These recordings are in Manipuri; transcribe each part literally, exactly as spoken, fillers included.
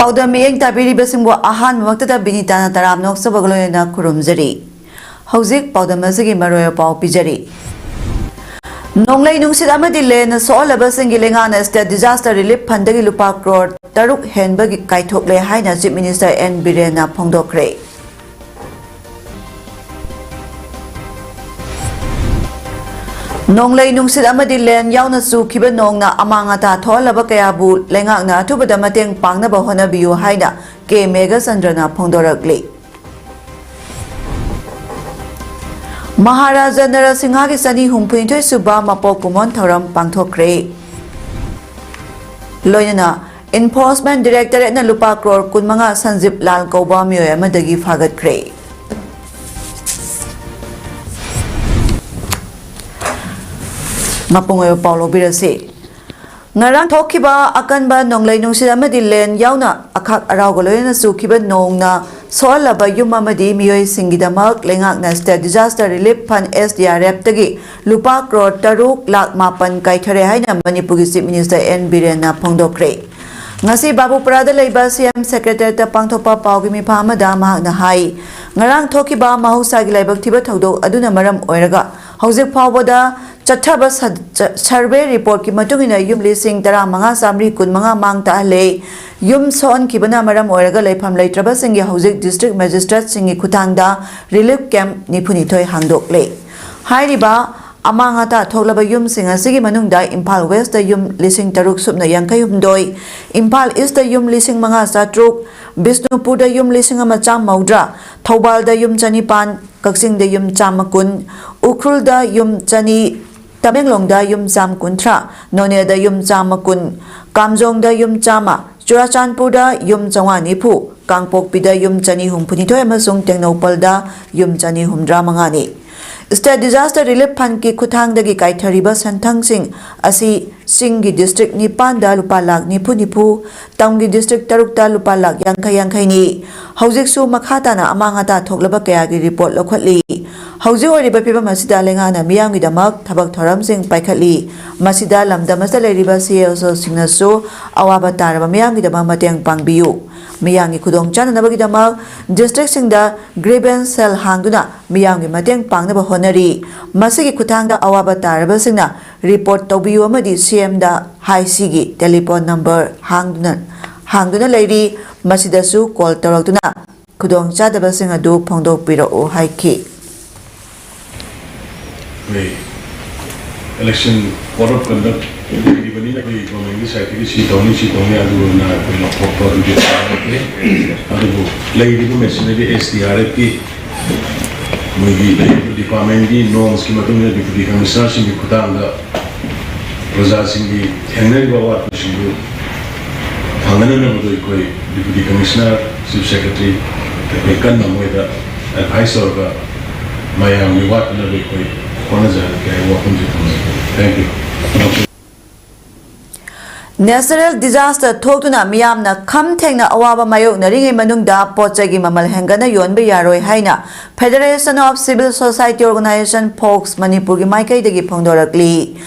ꯄꯥꯎꯗꯝ ꯃꯤꯠꯌꯦꯡ ꯇꯥꯕꯤꯔꯤꯕꯁꯤꯡꯕꯨ ꯑꯍꯥꯟꯕꯃꯛꯇꯗ ꯕꯤꯅꯤꯇꯥꯅ ꯇꯔꯥꯝꯅ ꯑꯣꯛꯆꯕꯒ ꯂꯣꯏꯅꯅ ꯈꯨꯔꯨꯝꯖꯔꯤ꯫ ꯍꯧꯖꯤꯛ ꯄꯥꯎꯗꯝ ꯑꯁꯤꯒꯤ ꯃꯔꯨꯑꯣꯏꯕ ꯄꯥꯎ ꯄꯤꯖꯔꯤ꯫ ꯅꯣꯡꯂꯩ ꯅꯨꯡꯁꯤꯠ ꯑꯃꯗꯤ ꯂꯦꯟꯅ ꯁꯣꯛꯍꯜꯂꯕꯁꯤꯡꯒꯤ ꯂꯩꯉꯥꯛꯅ State Disaster Relief Fundꯗꯒꯤ ꯂꯨꯄꯥ ꯀ꯭ꯔꯣꯔ ꯇꯔꯨꯛ ꯍꯦꯟꯕꯒꯤ ꯀꯥꯏꯊꯣꯛꯂꯦ ꯍꯥꯏꯅ Chief Minister ꯑꯦꯟ ꯕꯤꯔꯦꯟꯅ ꯐꯣꯡꯗꯣꯛꯈ꯭ꯔꯦ꯫ ꯅꯣꯡꯂꯩ ꯅꯨꯡꯁꯤꯠ ꯑꯃꯗꯤ ꯂꯦꯟ ꯌꯥꯎꯅ ꯆꯨꯈꯤꯕ ꯅꯣꯡꯅ ꯑꯃꯥꯡ ꯑꯇꯥ ꯊꯣꯛꯍꯜꯂꯕ ꯀꯌꯥꯕꯨ ꯂꯩꯉꯥꯛꯅ ꯑꯊꯨꯕꯗ ꯃꯇꯦꯡ ꯄꯥꯡꯅꯕ ꯍꯣꯠꯅꯕꯤꯌꯨ ꯍꯥꯏꯅ ꯀꯦ ꯃꯦꯘꯆꯟꯗ꯭ꯔꯅ ꯐꯣꯡꯗꯣꯔꯛꯂꯤ꯫ ꯃꯍꯥꯔꯥꯖꯥ ꯅꯔꯁꯤꯡꯍꯒꯤ ꯆꯅꯤ ꯍꯨꯝꯐꯨꯅꯤꯊꯣꯏ ꯁꯨꯕ ꯃꯄꯣꯛ ꯀꯨꯝꯑꯣꯟ ꯊꯧꯔꯝ ꯄꯥꯡꯊꯣꯛꯈ꯭ꯔꯦ꯫ ꯂꯣꯏꯅꯅ Enforcement Directorateꯅ ꯂꯨꯄꯥ ꯀ꯭ꯔꯣꯔ ꯀꯨꯟꯃꯉꯥ ꯁꯟꯖꯤꯞ ꯂꯥꯜ ꯀꯧꯕ ꯃꯤꯑꯣꯏ ꯑꯃꯗꯒꯤ ꯐꯥꯒꯠꯈ꯭ꯔꯦ꯫ ꯃꯄꯨꯡ ꯑꯣꯏꯕ ꯄꯥꯎ ꯂꯧꯕꯤꯔꯁꯤ꯫ ꯉꯔꯥꯡ ꯊꯣꯛꯈꯤꯕ ꯑꯀꯟꯕ ꯅꯣꯡꯂꯩ ꯅꯨꯡꯁꯤꯠ ꯑꯃꯗꯤ ꯂꯦꯟ ꯌꯥꯎꯅ ꯑꯈꯥꯛ ꯑꯔꯥꯎꯒ ꯂꯣꯏꯅꯅ ꯆꯨꯈꯤꯕ ꯅꯣꯡꯅ ꯁꯣꯛꯍꯜꯂꯕ ꯌꯨꯝ ꯑꯃꯗꯤ ꯃꯤꯑꯣꯏꯁꯤꯡꯒꯤꯗꯃꯛ ꯂꯩꯉꯥꯛꯅ State Disaster Relief Fund, S D R F ꯇꯒꯤ ꯂꯨꯄꯥ ꯀ꯭ꯔꯣꯔ ꯇꯔꯨꯛ ꯂꯥꯈ ꯃꯥꯄꯟ ꯀꯥꯏꯊꯔꯦ ꯍꯥꯏꯅ ꯃꯅꯤꯄꯨꯔꯒꯤ Chief Minister ꯑꯦꯟ ꯕꯤꯔꯦꯟꯅ ꯐꯣꯡꯗꯣꯛꯈ꯭ꯔꯦ꯫ ꯉꯁꯤ ꯕꯥꯕꯨꯄꯨꯔꯥꯗ ꯂꯩꯕ C M Secretariatꯇ ꯄꯥꯡꯊꯣꯛꯄ ꯄꯥꯎꯒꯤ ꯃꯤꯐꯝ ꯑꯃꯗ ꯃꯍꯥꯛꯅ ꯍꯥꯏ, ꯉꯔꯥꯡ ꯊꯣꯛꯈꯤꯕ ꯃꯍꯧꯁꯥꯒꯤ ꯂꯥꯏꯕꯛ ꯊꯤꯕ ꯊꯧꯗꯣꯛ ꯑꯗꯨꯅ ꯃꯔꯝ ꯑꯣꯏꯔꯒ ꯍꯧꯖꯤꯛ ꯐꯥꯎꯕꯗ ꯆꯠꯊꯕ ꯁ-, ꯆ-, survey reportꯀꯤ ꯃꯇꯨꯡ ꯏꯟꯅ ꯌꯨꯝ ꯂꯤꯁꯤꯡ ꯇꯔꯥꯃꯉꯥ ꯆꯥꯃꯔꯤ ꯀꯨꯟꯃꯉꯥ ꯃꯥꯡ ꯇꯥꯛꯍꯜꯂꯦ꯫ ꯌꯨꯝ ꯁꯣꯛꯍꯟꯈꯤꯕꯅ ꯃꯔꯝ ꯑꯣꯏꯔꯒ ꯂꯩꯐꯝ ꯂꯩꯇ꯭ꯔꯕꯁꯤꯡꯒꯤ ꯍꯧꯖꯤꯛ district magistrateꯁꯤꯡꯒꯤ ꯈꯨꯠꯊꯥꯡꯗ relief camp ꯅꯤꯐꯨꯅꯤꯊꯣꯏ ꯍꯥꯡꯗꯣꯛꯂꯦ꯫ ꯍꯥꯏꯔꯤꯕ ꯑꯃꯥꯡ ꯑꯇꯥ ꯊꯣꯛꯂꯕ ꯌꯨꯝꯁꯤꯡ ꯑꯁꯤꯒꯤ ꯃꯅꯨꯡꯗ ꯏꯝꯐꯥꯜ Westꯇ ꯌꯨꯝ ꯂꯤꯁꯤꯡ ꯇꯔꯨꯛ ꯁꯨꯞꯅ ꯌꯥꯡꯈꯩ ꯍꯨꯝꯗꯣꯏ, ꯏꯝꯐꯥꯜ Eastꯇ ꯌꯨꯝ ꯂꯤꯁꯤꯡ ꯃꯉꯥ ꯆꯥꯇ꯭ꯔꯨꯛ, ꯕꯤꯁꯅꯨꯄꯨꯔꯗ ꯌꯨꯝ ꯂꯤꯁꯤꯡ ꯑꯃ ꯆꯥꯝꯃ ꯃꯧꯗ꯭ꯔꯥ, ꯊꯧꯕꯥꯜꯗ ꯌꯨꯝ ꯆꯅꯤꯄꯥꯟ, ꯀꯛꯆꯤꯡꯗ ꯌꯨꯝ ꯆꯥꯝꯃ ꯀꯨꯟ, ꯎꯈ꯭ꯔꯨꯜꯗ ꯌꯨꯝ ꯆꯅꯤ, ꯇꯃꯦꯡꯂꯣꯡꯗ ꯌꯨꯝ ꯆꯥꯝꯃ ꯀꯨꯟꯊ꯭ꯔꯥ, ꯅꯣꯅꯦꯗ ꯌꯨꯝ ꯆꯥꯝꯃ ꯀꯨꯟ, ꯀꯥꯝꯖꯣꯡꯗ ꯌꯨꯝ ꯆꯥꯝꯃ, ꯆꯨꯔꯥꯆꯥꯟꯄꯨꯔꯗ ꯌꯨꯝ ꯆꯥꯝꯃꯉꯥ ꯅꯤꯐꯨ, ꯀꯥꯡꯄꯣꯛꯄꯤꯗ ꯌꯨꯝ ꯆꯅꯤ ꯍꯨꯝꯐꯨꯅꯤꯊꯣꯏ ꯑꯃꯁꯨꯡ ꯇꯦꯡꯅꯧꯄꯜꯗ ꯌꯨꯝ ꯆꯅꯤ ꯍꯨꯝꯗ꯭ꯔꯥ ꯃꯉꯥꯅꯤ꯫ State Disaster Relief Fundꯀꯤ ꯈꯨꯠꯊꯥꯡꯗꯒꯤ ꯀꯥꯏꯊꯔꯤꯕ ꯁꯦꯟꯊꯪꯁꯤꯡ ꯑꯁꯤ ꯆꯤꯡꯒꯤ district ꯅꯤꯄꯥꯟꯗ ꯂꯨꯄꯥ ꯂꯥꯈ ꯅꯤꯐꯨ ꯅꯤꯐꯨ, ꯇꯝꯒꯤ district ꯇꯔꯨꯛꯇ ꯂꯨꯄꯥ ꯂꯥꯈ ꯌꯥꯡꯈꯩ ꯌꯥꯡꯈꯩꯅꯤ꯫ ꯍꯧꯖꯤꯛꯁꯨ ꯃꯈꯥ ꯇꯥꯅ ꯑꯃꯥꯡ ꯑꯇꯥ ꯊꯣꯛꯂꯕ ꯀꯌꯥꯒꯤ report ꯂꯧꯈꯠꯂꯤ꯫ ꯍꯧꯖꯤꯛ ꯑꯣꯏꯔꯤꯕ ꯐꯤꯕꯝ ꯑꯁꯤꯗ ꯂꯩꯉꯥꯛꯅ ꯃꯤꯌꯥꯝꯒꯤꯗꯃꯛ ꯊꯕꯛ ꯊꯧꯔꯝꯁꯤꯡ ꯄꯥꯏꯈꯠꯂꯤ꯫ ꯃꯁꯤꯗ ꯂꯝꯗꯝ ꯑꯁꯤꯗ ꯂꯩꯔꯤꯕ ꯁꯤ ꯑꯦꯜ ꯑꯣꯁꯤꯡꯅꯁꯨ ꯑꯋꯥꯕ ꯇꯥꯔꯕ ꯃꯤꯌꯥꯝꯒꯤꯗꯃꯛ ꯃꯇꯦꯡ ꯄꯥꯡꯕꯤꯌꯨ꯫ ꯃꯤꯌꯥꯝꯒꯤ ꯈꯨꯗꯣꯡ ꯆꯥꯅꯅꯕꯒꯤꯗꯃꯛ ꯗꯤꯁꯇ꯭ꯔꯤꯛꯁꯤꯡꯗ ꯒ꯭ꯔꯤꯚꯦꯟꯁ ꯁꯦꯜ ꯍꯥꯡꯗꯨꯅ ꯃꯤꯌꯥꯝꯒꯤ ꯃꯇꯦꯡ ꯄꯥꯡꯅꯕ ꯍꯣꯠꯅꯔꯤ꯫ ꯃꯁꯤꯒꯤ ꯈꯨꯠꯊꯥꯡꯗ ꯑꯋꯥꯕ ꯇꯥꯔꯕꯁꯤꯡꯅ ꯔꯤꯄꯣꯔꯠ ꯇꯧꯕꯤꯌꯨ ꯑꯃꯗꯤ ꯁꯤ ꯑꯦꯝꯗ ꯍꯥꯏ ꯁꯤꯒꯤ ꯇꯦꯂꯤꯐꯣꯟ ꯅꯝꯕꯔ ꯍꯥꯡꯗꯨꯅ, ꯍꯥꯡꯗꯨꯅ ꯂꯩꯔꯤ꯫ ꯃꯁꯤꯗꯁꯨ ꯀꯣꯜ ꯇꯧꯔꯛꯇꯨꯅ ꯈꯨꯗꯣꯡꯆꯥꯗꯕꯁꯤꯡ ꯑꯗꯨ ꯐꯣꯡꯗꯣꯛꯄꯤꯔꯛꯎ ꯍꯥꯏꯈꯤ꯫ ꯑꯩꯈꯣꯏ election code of conduct ꯂꯩꯔꯤꯕꯅꯤꯅ ꯑꯩꯈꯣꯏ governmentꯀꯤ sideꯇꯒꯤ ꯁꯤ ꯇꯧꯅꯤ, ꯁꯤ ꯇꯧꯅꯤ ꯑꯗꯨꯅ ꯑꯩꯈꯣꯏ ꯂꯥꯎꯊꯣꯛꯄ ꯑꯗꯨꯗꯤ ꯂꯩꯇꯦ꯫ ꯑꯗꯨꯕꯨ ꯂꯩꯔꯤꯕ machinery S D R Fꯀꯤ ꯃꯣꯏꯒꯤ ꯂꯩꯔꯤꯕ departmentꯀꯤ normsꯀꯤ ꯃꯇꯨꯡ ꯏꯟꯅ deputy commissionerꯁꯤꯡꯒꯤ ꯈꯨꯠꯊꯥꯡꯗ ꯄ꯭ꯔꯖꯥꯁꯤꯡꯒꯤ ꯊꯦꯡꯅꯔꯤꯕ ꯑꯋꯥꯠꯄꯁꯤꯡꯗꯨ ꯐꯪꯍꯟꯅꯅꯕꯗꯨ ꯑꯩꯈꯣꯏ deputy commissioner, chief secretary ꯑꯩꯈꯣꯏ ꯀꯟꯅ ꯃꯣꯏꯗ advice ꯇꯧꯔꯒ ꯃꯌꯥꯝꯒꯤ ꯋꯥꯠꯇꯅꯕ ꯑꯩꯈꯣꯏ ꯍꯣꯠꯅꯖꯔꯒꯦ ꯍꯥꯏꯕ ꯋꯥꯐꯝꯁꯤ ꯊꯝꯖꯒꯦ꯫ Thank you꯫ Natural disaster ꯊꯣꯛꯇꯨꯅ ꯃꯤꯌꯥꯝꯅ ꯈꯝ ꯊꯦꯡꯅ ꯑꯋꯥꯕ ꯃꯥꯌꯣꯛꯅꯔꯤꯉꯩ ꯃꯅꯨꯡꯗ ꯄꯣꯠ ꯆꯩꯒꯤ ꯃꯃꯜ ꯍꯦꯟꯒꯠꯅ ꯌꯣꯟꯕ ꯌꯥꯔꯣꯏ ꯍꯥꯏꯅ Federation of Civil Society Organization, fox, ꯃꯅꯤꯄꯨꯔꯒꯤ ꯃꯥꯏꯀꯩꯗꯒꯤ ꯐꯣꯡꯗꯣꯔꯛꯂꯤ꯫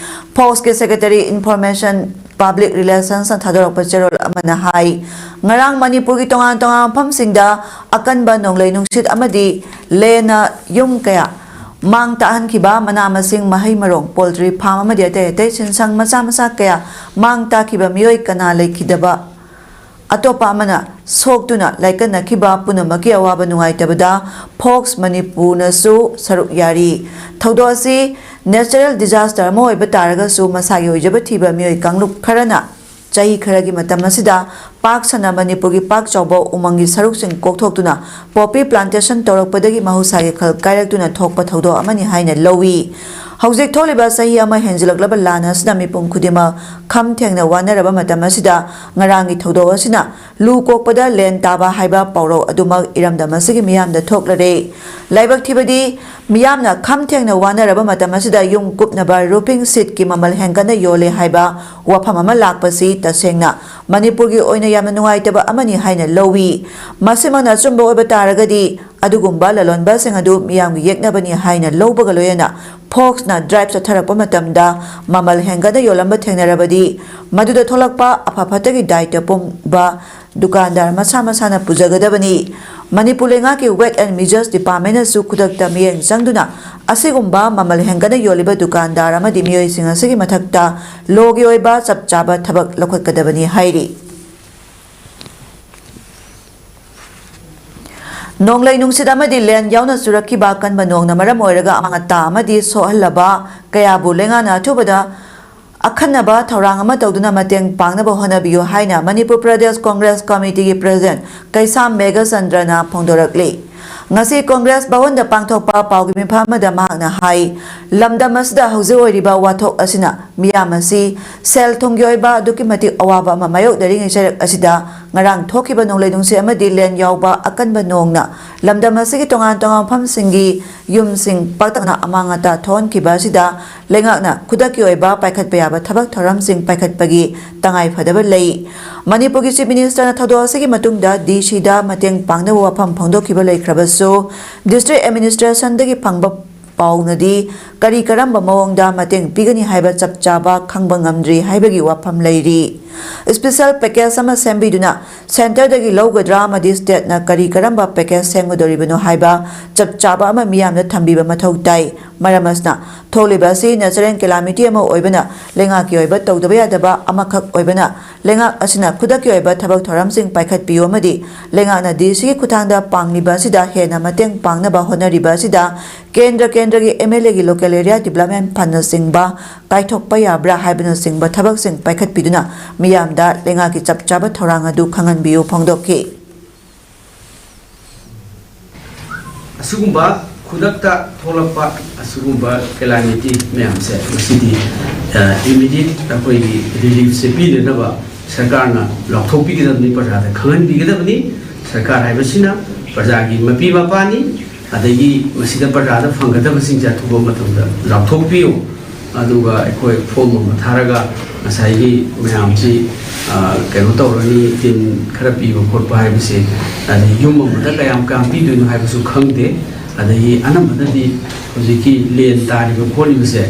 ꯐꯣꯛꯁꯀꯤ secretary information public relationsꯅ ꯊꯥꯗꯣꯔꯛꯄ ꯆꯦꯔꯣꯜ ꯑꯃꯅ ꯍꯥꯏ, ꯉꯔꯥꯡ ꯃꯅꯤꯄꯨꯔꯒꯤ ꯇꯣꯉꯥꯟ ꯇꯣꯉꯥꯟꯕ ꯃꯐꯝꯁꯤꯡꯗ ꯑꯀꯟꯕ ꯅꯣꯡꯂꯩ ꯅꯨꯡꯁꯤꯠ ꯑꯃꯗꯤ ꯂꯦꯟꯅ ꯌꯨꯝ ꯀꯌꯥ ꯃꯥꯡ ꯇꯥꯛꯍꯟꯈꯤꯕ, ꯃꯅꯥ ꯃꯁꯤꯡ, ꯃꯍꯩ ꯃꯔꯣꯡ, poultry farm ꯑꯃꯗꯤ ꯑꯇꯩ ꯑꯇꯩ ꯁꯤꯟꯁꯪ ꯃꯆꯥ ꯃꯆꯥ ꯀꯌꯥ ꯃꯥꯡ ꯇꯥꯛꯈꯤꯕ, ꯃꯤꯑꯣꯏ ꯀꯅꯥ ꯂꯩꯈꯤꯗꯕ, ꯑꯇꯣꯞꯄ ꯑꯃꯅ ꯁꯣꯛꯇꯨꯅ ꯂꯥꯏꯀꯠꯅꯈꯤꯕ ꯄꯨꯝꯅꯃꯛꯀꯤ ꯑꯋꯥꯕ ꯅꯨꯡꯉꯥꯏꯇꯕꯗ ꯐꯣꯛꯁ ꯃꯅꯤꯄꯨꯔꯅꯁꯨ ꯁꯔꯨꯛ ꯌꯥꯔꯤ꯫ ꯊꯧꯗꯣꯛ ꯑꯁꯤ natural disaster ꯑꯃ ꯑꯣꯏꯕ ꯇꯥꯔꯒꯁꯨ ꯃꯁꯥꯒꯤ ꯑꯣꯏꯖꯕ ꯊꯤꯕ ꯃꯤꯑꯣꯏ ꯀꯥꯡꯂꯨꯞ ꯈꯔꯅ ꯆꯍꯤ ꯈꯔꯒꯤ ꯃꯇꯝ ꯑꯁꯤꯗ ꯄꯥꯛ ꯁꯟꯅ ꯃꯅꯤꯄꯨꯔꯒꯤ ꯄꯥꯛ ꯆꯥꯎꯕ ꯎꯃꯪꯒꯤ ꯁꯔꯨꯛꯁꯤꯡ ꯀꯣꯛꯊꯣꯛꯇꯨꯅ poppy plantation ꯇꯧꯔꯛꯄꯗꯒꯤ ꯃꯍꯧꯁꯥꯒꯤ ꯈꯜ ꯀꯥꯏꯔꯛꯇꯨꯅ ꯊꯣꯛꯄ ꯊꯧꯗꯣꯛ ꯑꯃꯅꯤ ꯍꯥꯏꯅ ꯂꯧꯏ꯫ ꯍꯧꯖꯤꯛ ꯊꯣꯛꯂꯤꯕ ꯆꯍꯤ ꯑꯃ ꯍꯦꯟꯖꯤꯜꯂꯛꯂꯕ ꯂꯥꯟ ꯑꯁꯤꯅ ꯃꯤꯄꯨꯝ ꯈꯨꯗꯤꯡꯃꯛ ꯈꯝ ꯊꯦꯡꯅ ꯋꯥꯅꯔꯕ ꯃꯇꯝ ꯑꯁꯤꯗ, ꯉꯔꯥꯡꯒꯤ ꯊꯧꯗꯣꯛ ꯑꯁꯤꯅ ꯂꯨ ꯀꯣꯛꯄꯗ ꯂꯦꯟ ꯇꯥꯕ ꯍꯥꯏꯕ ꯄꯥꯎꯔꯧ ꯑꯗꯨꯃꯛ ꯏꯔꯝꯗꯝ ꯑꯁꯤꯒꯤ ꯃꯤꯌꯥꯝꯗ ꯊꯣꯛꯂꯔꯦ꯫ ꯂꯥꯏꯕꯛ ꯊꯤꯕꯗꯤ, ꯃꯤꯌꯥꯝꯅ ꯈꯝ ꯊꯦꯡꯅ ꯋꯥꯅꯔꯕ ꯃꯇꯝ ꯑꯁꯤꯗ ꯌꯨꯝ ꯀꯨꯞꯅꯕ roofing sheetꯀꯤ ꯃꯃꯜ ꯍꯦꯟꯒꯠꯅ ꯌꯣꯜꯂꯦ ꯍꯥꯏꯕ ꯋꯥꯐꯝ ꯑꯃ ꯂꯥꯛꯄꯁꯤ ꯇꯁꯦꯡꯅ ꯃꯅꯤꯄꯨꯔꯒꯤ ꯑꯣꯏꯅ ꯌꯥꯝꯅ ꯅꯨꯡꯉꯥꯏꯇꯕ ꯑꯃꯅꯤ ꯍꯥꯏꯅ ꯂꯧꯏ꯫ ꯃꯁꯤꯃꯛꯅ ꯑꯆꯨꯝꯕ ꯑꯣꯏꯕ ꯇꯥꯔꯒꯗꯤ, ꯑꯗꯨꯒꯨꯝꯕ ꯂꯂꯣꯟꯕꯁꯤꯡ ꯑꯗꯨ ꯃꯤꯌꯥꯝꯒꯤ ꯌꯦꯛꯅꯕꯅꯤ ꯍꯥꯏꯅ ꯂꯧꯕꯒ ꯂꯣꯏꯅꯅ, ꯐꯣꯛꯁꯅ ꯗ꯭ꯔꯥꯏꯚ ꯆꯠꯊꯔꯛꯄ ꯃꯇꯝꯗ ꯃꯃꯜ ꯍꯦꯟꯒꯠꯅ ꯌꯣꯜꯂꯝꯕ ꯊꯦꯡꯅꯔꯕꯗꯤ, ꯃꯗꯨꯗ ꯊꯣꯛꯂꯛꯄ ꯑꯐ ꯐꯠꯇꯒꯤ ꯗꯥꯏꯇ ꯄꯨꯝꯕ ꯗꯨꯀꯥꯟꯗꯥꯔ ꯃꯁꯥ ꯃꯁꯥꯅ ꯄꯨꯖꯒꯗꯕꯅꯤ꯫ ꯃꯅꯤꯄꯨꯔ ꯂꯩꯉꯥꯛꯀꯤ Weights and Measures Departmentꯅꯁꯨ ꯈꯨꯗꯛꯇ ꯃꯤꯠꯌꯦꯡ ꯆꯪꯗꯨꯅ ꯑꯁꯤꯒꯨꯝꯕ ꯃꯃꯜ ꯍꯦꯟꯒꯠꯅ ꯌꯣꯜꯂꯤꯕ ꯗꯨꯀꯥꯟꯗꯥꯔ ꯑꯃꯗꯤ ꯃꯤꯑꯣꯏꯁꯤꯡ ꯑꯁꯤꯒꯤ ꯃꯊꯛꯇ ꯂꯣꯒꯤ ꯑꯣꯏꯕ ꯆꯞ ꯆꯥꯕ ꯊꯕꯛ ꯂꯧꯈꯠꯀꯗꯕꯅꯤ ꯍꯥꯏꯔꯤ꯫ ꯅꯣꯡꯂꯩ ꯅꯨꯡꯁꯤꯠ ꯑꯃꯗꯤ ꯂꯦꯟ ꯌꯥꯎꯅ ꯆꯨꯔꯛꯈꯤꯕ ꯑꯀꯟꯕ ꯅꯣꯡꯅ ꯃꯔꯝ ꯑꯣꯏꯔꯒ ꯑꯃꯥꯡ ꯑꯇꯥ ꯑꯃꯗꯤ ꯁꯣꯛꯍꯜꯂꯕ ꯀꯌꯥꯕꯨ ꯂꯩꯉꯥꯛꯅ ꯑꯊꯨꯕꯗ ꯑꯈꯟꯅꯕ ꯊꯧꯔꯥꯡ ꯑꯃ ꯇꯧꯗꯨꯅ ꯃꯇꯦꯡ ꯄꯥꯡꯅꯕ ꯍꯣꯠꯅꯕꯤꯌꯨ ꯍꯥꯏꯅ ꯃꯅꯤꯄꯨꯔ ꯄ꯭ꯔꯗꯦꯁ ꯀꯣꯡꯒ꯭ꯔꯦꯁ ꯀꯃꯤꯇꯤꯒꯤ ꯄ꯭ꯔꯁꯤꯗꯦꯟꯠ ꯀꯩꯁꯥꯝ ꯃꯦꯘꯆꯟꯗ꯭ꯔꯅ ꯐꯣꯡꯗꯣꯔꯛꯂꯤ꯫ ꯉꯁꯤ ꯀꯣꯡꯒ꯭ꯔꯦꯁ ꯚꯋꯟꯗ ꯄꯥꯡꯊꯣꯛꯄ ꯄꯥꯎꯒꯤ ꯃꯤꯐꯝ ꯑꯃꯗ ꯃꯍꯥꯛꯅ ꯍꯥꯏ, ꯂꯝꯗꯝ ꯑꯁꯤꯗ ꯍꯧꯖꯤꯛ ꯑꯣꯏꯔꯤꯕ ꯋꯥꯊꯣꯛ ꯑꯁꯤꯅ ꯃꯤꯌꯥꯝ ꯑꯁꯤ ꯁꯦꯜ ꯊꯨꯝꯒꯤ ꯑꯣꯏꯕ ꯑꯗꯨꯛꯀꯤ ꯃꯇꯤꯛ ꯑꯋꯥꯕ ꯑꯃ ꯃꯥꯌꯣꯛꯅꯔꯤꯉꯩ ꯆꯩꯔꯛ ꯑꯁꯤꯗ ꯉꯔꯥꯡ ꯊꯣꯛꯈꯤꯕ ꯅꯣꯡꯂꯩ ꯅꯨꯡꯁꯤꯠ ꯑꯃꯗꯤ ꯂꯦꯟ ꯌꯥꯎꯕ ꯑꯀꯟꯕ ꯅꯣꯡꯅ ꯂꯝꯗꯝ ꯑꯁꯤꯒꯤ ꯇꯣꯉꯥꯟ ꯇꯣꯉꯥꯟꯕ ꯃꯐꯝꯁꯤꯡꯒꯤ ꯌꯨꯝꯁꯤꯡ ꯄꯥꯛꯇꯛꯅ ꯑꯃꯥꯡ ꯑꯇꯥ ꯊꯣꯛꯍꯟꯈꯤꯕ ꯑꯁꯤꯗ ꯂꯩꯉꯥꯛꯅ ꯈꯨꯗꯛꯀꯤ ꯑꯣꯏꯕ ꯄꯥꯏꯈꯠꯄ ꯌꯥꯕ ꯊꯕꯛ ꯊꯧꯔꯝꯁꯤꯡ ꯄꯥꯏꯈꯠꯄꯒꯤ ꯇꯉꯥꯏ ꯐꯗꯕ ꯂꯩ꯫ ꯃꯅꯤꯄꯨꯔꯒꯤ Chief Ministerꯅ ꯊꯧꯗꯣꯛ ꯑꯁꯤꯒꯤ ꯃꯇꯨꯡꯗ D Cꯗ ꯃꯇꯦꯡ ꯄꯥꯡꯅꯕ ꯋꯥꯐꯝ ꯐꯣꯡꯗꯣꯛꯈꯤꯕ ꯂꯩꯈ꯭ꯔꯕꯁꯨ, District Administrationꯗꯒꯤ ꯐꯪꯕ ꯄꯥꯎꯅꯗꯤ ꯀꯔꯤ ꯀꯔꯝꯕ ꯃꯑꯣꯡꯗ ꯃꯇꯦꯡ ꯄꯤꯒꯅꯤ ꯍꯥꯏꯕ ꯆꯞ ꯆꯥꯕ ꯈꯪꯕ ꯉꯝꯗ꯭ꯔꯤ ꯍꯥꯏꯕꯒꯤ ꯋꯥꯐꯝ ꯂꯩꯔꯤ꯫ Special package ꯑꯃ ꯁꯦꯝꯕꯤꯗꯨꯅ Centreꯗꯒꯤ ꯂꯧꯒꯗ꯭ꯔꯥ ꯑꯃꯗꯤ Stateꯅ ꯀꯔꯤ ꯀꯔꯝꯕ package ꯁꯦꯝꯒꯗꯧꯔꯤꯕꯅꯣ ꯍꯥꯏꯕ ꯆꯞ ꯆꯥꯕ ꯑꯃ ꯃꯤꯌꯥꯝꯗ ꯊꯝꯕꯤꯕ ꯃꯊꯧ ꯇꯥꯏ꯫ ꯃꯔꯝ ꯑꯁꯤꯅ, ꯊꯣꯛꯂꯤꯕ ꯑꯁꯤ natural calamity ꯑꯃ ꯑꯣꯏꯕꯅ, ꯂꯩꯉꯥꯛꯀꯤ ꯑꯣꯏꯕ ꯇꯧꯗꯕ ꯌꯥꯗꯕ ꯑꯃꯈꯛ ꯑꯣꯏꯕꯅ, ꯂꯩꯉꯥꯛ ꯑꯁꯤꯅ ꯈꯨꯗꯛꯀꯤ ꯑꯣꯏꯕ ꯊꯕꯛ ꯊꯧꯔꯝꯁꯤꯡ ꯄꯥꯏꯈꯠꯄꯤꯌꯨ ꯑꯃꯗꯤ ꯂꯩꯉꯥꯛꯅ D Cꯒꯤ ꯈꯨꯠꯊꯥꯡꯗ ꯄꯥꯡꯂꯤꯕ ꯑꯁꯤꯗ ꯍꯦꯟꯅ ꯃꯇꯦꯡ ꯄꯥꯡꯅꯕ ꯍꯣꯠꯅꯔꯤꯕ ꯑꯁꯤꯗ ꯀꯦꯟꯗ꯭ꯔ ꯀꯦꯟꯗ꯭ꯔꯒꯤ MLAꯒꯤ Local Area Development Fundꯅꯆꯤꯡꯕ ꯀꯥꯏꯊꯣꯛꯄ ꯌꯥꯕ꯭ꯔꯥ ꯍꯥꯏꯕꯅꯆꯤꯡꯕ ꯊꯕꯛꯁꯤꯡ ꯄꯥꯏꯈꯠꯄꯤꯗꯨꯅ ꯃꯤꯌꯥꯝꯗ ꯂꯩꯉꯥꯛꯀꯤ ꯆꯞ ꯆꯥꯕ ꯊꯧꯔꯥꯡ ꯑꯗꯨ ꯈꯪꯍꯟꯕꯤꯌꯨ ꯐꯣꯡꯗꯣꯛꯈꯤ꯫ ꯑꯁꯤꯒꯨꯝꯕ ꯈꯨꯗꯛꯇ ꯊꯣꯛꯂꯛꯄ ꯑꯁꯤꯒꯨꯝꯕ calamity ꯃꯌꯥꯝꯁꯦ, ꯃꯁꯤꯗꯤ ꯏꯃꯤꯗꯤꯌꯦꯠ ꯑꯩꯈꯣꯏꯒꯤ ꯔꯤꯂꯤꯐꯁꯦ ꯄꯤꯅꯅꯕ ꯁꯔꯀꯥꯔꯅ ꯂꯥꯎꯊꯣꯛꯄꯤꯒꯗꯕꯅꯤ, ꯄ꯭ꯔꯖꯥꯗ ꯈꯪꯍꯟꯕꯤꯒꯗꯕꯅꯤ꯫ ꯁꯔꯀꯥꯔ ꯍꯥꯏꯕꯁꯤꯅ ꯄ꯭ꯔꯖꯥꯒꯤ ꯃꯄꯤ ꯃꯄꯥꯅꯤ꯫ ꯑꯗꯒꯤ ꯃꯁꯤꯗ ꯄ꯭ꯔꯖꯥꯗ ꯐꯪꯒꯗꯕꯁꯤꯡꯁꯦ ꯑꯊꯨꯕ ꯃꯇꯝꯗ ꯂꯥꯎꯊꯣꯛꯄꯤꯌꯨ꯫ ꯑꯗꯨꯒ ꯑꯩꯈꯣꯏ ꯐꯣꯝ ꯑꯃ ꯊꯥꯔꯒ ꯉꯁꯥꯏꯒꯤ ꯃꯌꯥꯝꯁꯤ, ꯑ, ꯀꯩꯅꯣ ꯇꯧꯔꯅꯤ, ꯇꯤꯟ ꯈꯔ ꯄꯤꯕ ꯈꯣꯠꯄ ꯍꯥꯏꯕꯁꯦ, ꯑꯗꯩ ꯌꯨꯝ ꯑꯃꯗ ꯀꯌꯥꯝ ꯀꯌꯥꯝ ꯄꯤꯗꯣꯏꯅꯣ ꯍꯥꯏꯕꯁꯨ ꯈꯪꯗꯦ꯫ ꯑꯗꯒꯤ ꯑꯅꯝꯕꯅꯗꯤ ꯍꯧꯖꯤꯛꯀꯤ ꯂꯦꯟ ꯇꯥꯔꯤꯕ ꯈꯣꯠꯂꯤꯕꯁꯦ,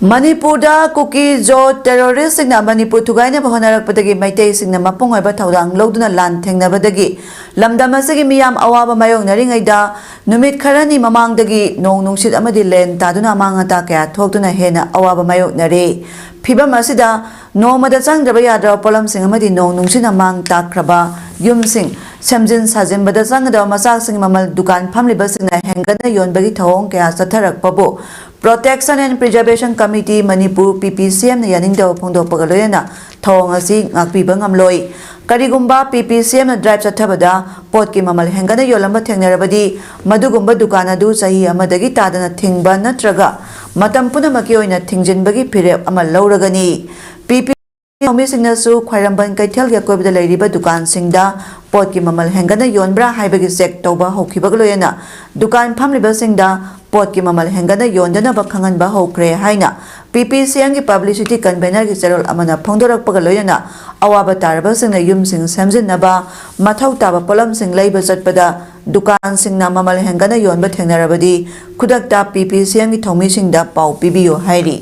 ꯃꯅꯤꯄꯨꯔꯗ ꯀꯨꯀꯤ ꯖꯣ ꯇꯦꯔꯣꯔꯤꯁꯁꯤꯡꯅ ꯃꯅꯤꯄꯨꯔ ꯊꯨꯒꯥꯏꯅꯕ ꯍꯣꯠꯅꯔꯛꯄꯗꯒꯤ ꯃꯩꯇꯩꯁꯤꯡꯅ ꯃꯄꯨꯡ ꯑꯣꯏꯕ ꯊꯧꯗꯥꯡ ꯂꯧꯗꯨꯅ ꯂꯥꯟ ꯊꯦꯡꯅꯕꯗꯒꯤ ꯂꯝꯗꯝ ꯑꯁꯤꯒꯤ ꯃꯤꯌꯥꯝ ꯑꯋꯥꯕ ꯃꯥꯌꯣꯛꯅꯔꯤꯉꯩꯗ ꯅꯨꯃꯤꯠ ꯈꯔꯅꯤ ꯃꯃꯥꯡꯗꯒꯤ ꯅꯣꯡ ꯅꯨꯡꯁꯤꯠ ꯑꯃꯗꯤ ꯂꯦꯟ ꯇꯥꯗꯨꯅ ꯑꯃꯥꯡ ꯑꯇꯥ ꯀꯌꯥ ꯊꯣꯛꯇꯨꯅ ꯍꯦꯟꯅ ꯑꯋꯥꯕ ꯃꯥꯌꯣꯛꯅꯔꯦ꯫ ꯐꯤꯚꯝ ꯑꯁꯤꯗ ꯅꯣꯡꯃꯗ ꯆꯪꯗ꯭ꯔꯕ ꯌꯥꯗ꯭ꯔꯕ ꯄꯣꯠꯂꯝꯁꯤꯡ ꯑꯃꯗꯤ ꯅꯣꯡ ꯅꯨꯡꯁꯤꯠꯅ ꯃꯥꯡ ꯇꯥꯛꯈ꯭ꯔꯕ ꯌꯨꯝꯁꯤꯡ, ꯁꯦꯝꯖꯤꯟ ꯁꯥꯖꯤꯟꯕꯗ ꯆꯪꯒꯗꯕ ꯃꯆꯥꯛꯁꯤꯡ ꯃꯃꯜ ꯗꯨꯀꯥꯟ ꯐꯝꯂꯤꯕꯁꯤꯡꯅ ꯍꯦꯟꯒꯠꯅ ꯌꯣꯟꯕꯒꯤ ꯊꯧꯑꯣꯡ ꯀꯌꯥ ꯆꯠꯊꯔꯛꯄꯕꯨ Protection and Preservation Committee Manipur, P P C M ꯅ ꯌꯥꯅꯤꯡꯗꯕ ꯐꯣꯡꯗꯣꯛꯄꯒ ꯂꯣꯏꯅꯅ ꯊꯧꯑꯣꯡ ꯑꯁꯤ ꯉꯥꯛꯄꯤꯕ ꯉꯝꯂꯣꯏ꯫ ꯀꯔꯤꯒꯨꯝꯕ P P C M ꯅ ꯗ꯭ꯔꯥꯏꯚ ꯆꯠꯊꯕꯗ ꯄꯣꯠꯀꯤ ꯃꯃꯜ ꯍꯦꯟꯒꯠꯅ ꯌꯣꯜꯂꯝꯕ ꯊꯦꯡꯅꯔꯕꯗꯤ, ꯃꯗꯨꯒꯨꯝꯕ ꯗꯨꯀꯥꯟ ꯑꯗꯨ ꯆꯍꯤ ꯑꯃꯗꯒꯤ ꯇꯥꯗꯅ ꯊꯤꯡꯕ ꯅꯠꯇ꯭ꯔꯒ ꯃꯇꯝ ꯄꯨꯝꯅꯃꯛꯀꯤ ꯑꯣꯏꯅ ꯊꯤꯡꯖꯤꯟꯕꯒꯤ ꯐꯤꯔꯦꯞ ꯑꯃ ꯂꯧꯔꯒꯅꯤ꯫ P P ꯊꯧꯃꯤꯁꯤꯡꯅꯁꯨ ꯈ꯭ꯋꯥꯏꯔꯝꯕꯟ ꯀꯩꯊꯦꯜꯒꯤ ꯑꯀꯣꯏꯕꯗ ꯂꯩꯔꯤꯕ ꯗꯨꯀꯥꯟꯁꯤꯡꯗ ꯄꯣꯠꯀꯤ ꯃꯃꯜ ꯍꯦꯟꯒꯠꯅ ꯌꯣꯟꯕ꯭ꯔꯥ ꯍꯥꯏꯕꯒꯤ ꯆꯦꯛ ꯇꯧꯕ ꯍꯧꯈꯤꯕꯒ ꯂꯣꯏꯅꯅ ꯗꯨꯀꯥꯟ ꯐꯝꯂꯤꯕꯁꯤꯡꯗ ꯄꯣꯠꯀꯤ ꯃꯃꯜ ꯍꯦꯟꯒꯠꯅ ꯌꯣꯟꯗꯅꯕ ꯈꯪꯍꯟꯕ ꯍꯧꯈ꯭ꯔꯦ ꯍꯥꯏꯅ P P C M ꯒꯤ ꯄꯕ꯭ꯂꯤꯁꯤꯇꯤ ꯀꯟꯚꯦꯅꯔꯒꯤ ꯆꯦꯔꯣꯜ ꯑꯃꯅ ꯐꯣꯡꯗꯣꯔꯛꯄꯒ ꯂꯣꯏꯅꯅ ꯑꯋꯥꯕ ꯇꯥꯔꯕꯁꯤꯡꯅ ꯌꯨꯝꯁꯤꯡ ꯁꯦꯝꯖꯤꯟꯅꯕ ꯃꯊꯧ ꯇꯥꯕ ꯄꯣꯠꯂꯝꯁꯤꯡ ꯂꯩꯕ ꯆꯠꯄꯗ ꯗꯨꯀꯥꯟꯁꯤꯡꯅ ꯃꯃꯜ ꯍꯦꯟꯒꯠꯅ ꯌꯣꯟꯕ ꯊꯦꯡꯅꯔꯕꯗꯤ ꯈꯨꯗꯛꯇ P P C M ꯒꯤ ꯊꯧꯃꯤꯁꯤꯡꯗ ꯄꯥꯎ ꯄꯤꯕꯤꯌꯨ ꯍꯥꯏꯔꯤ꯫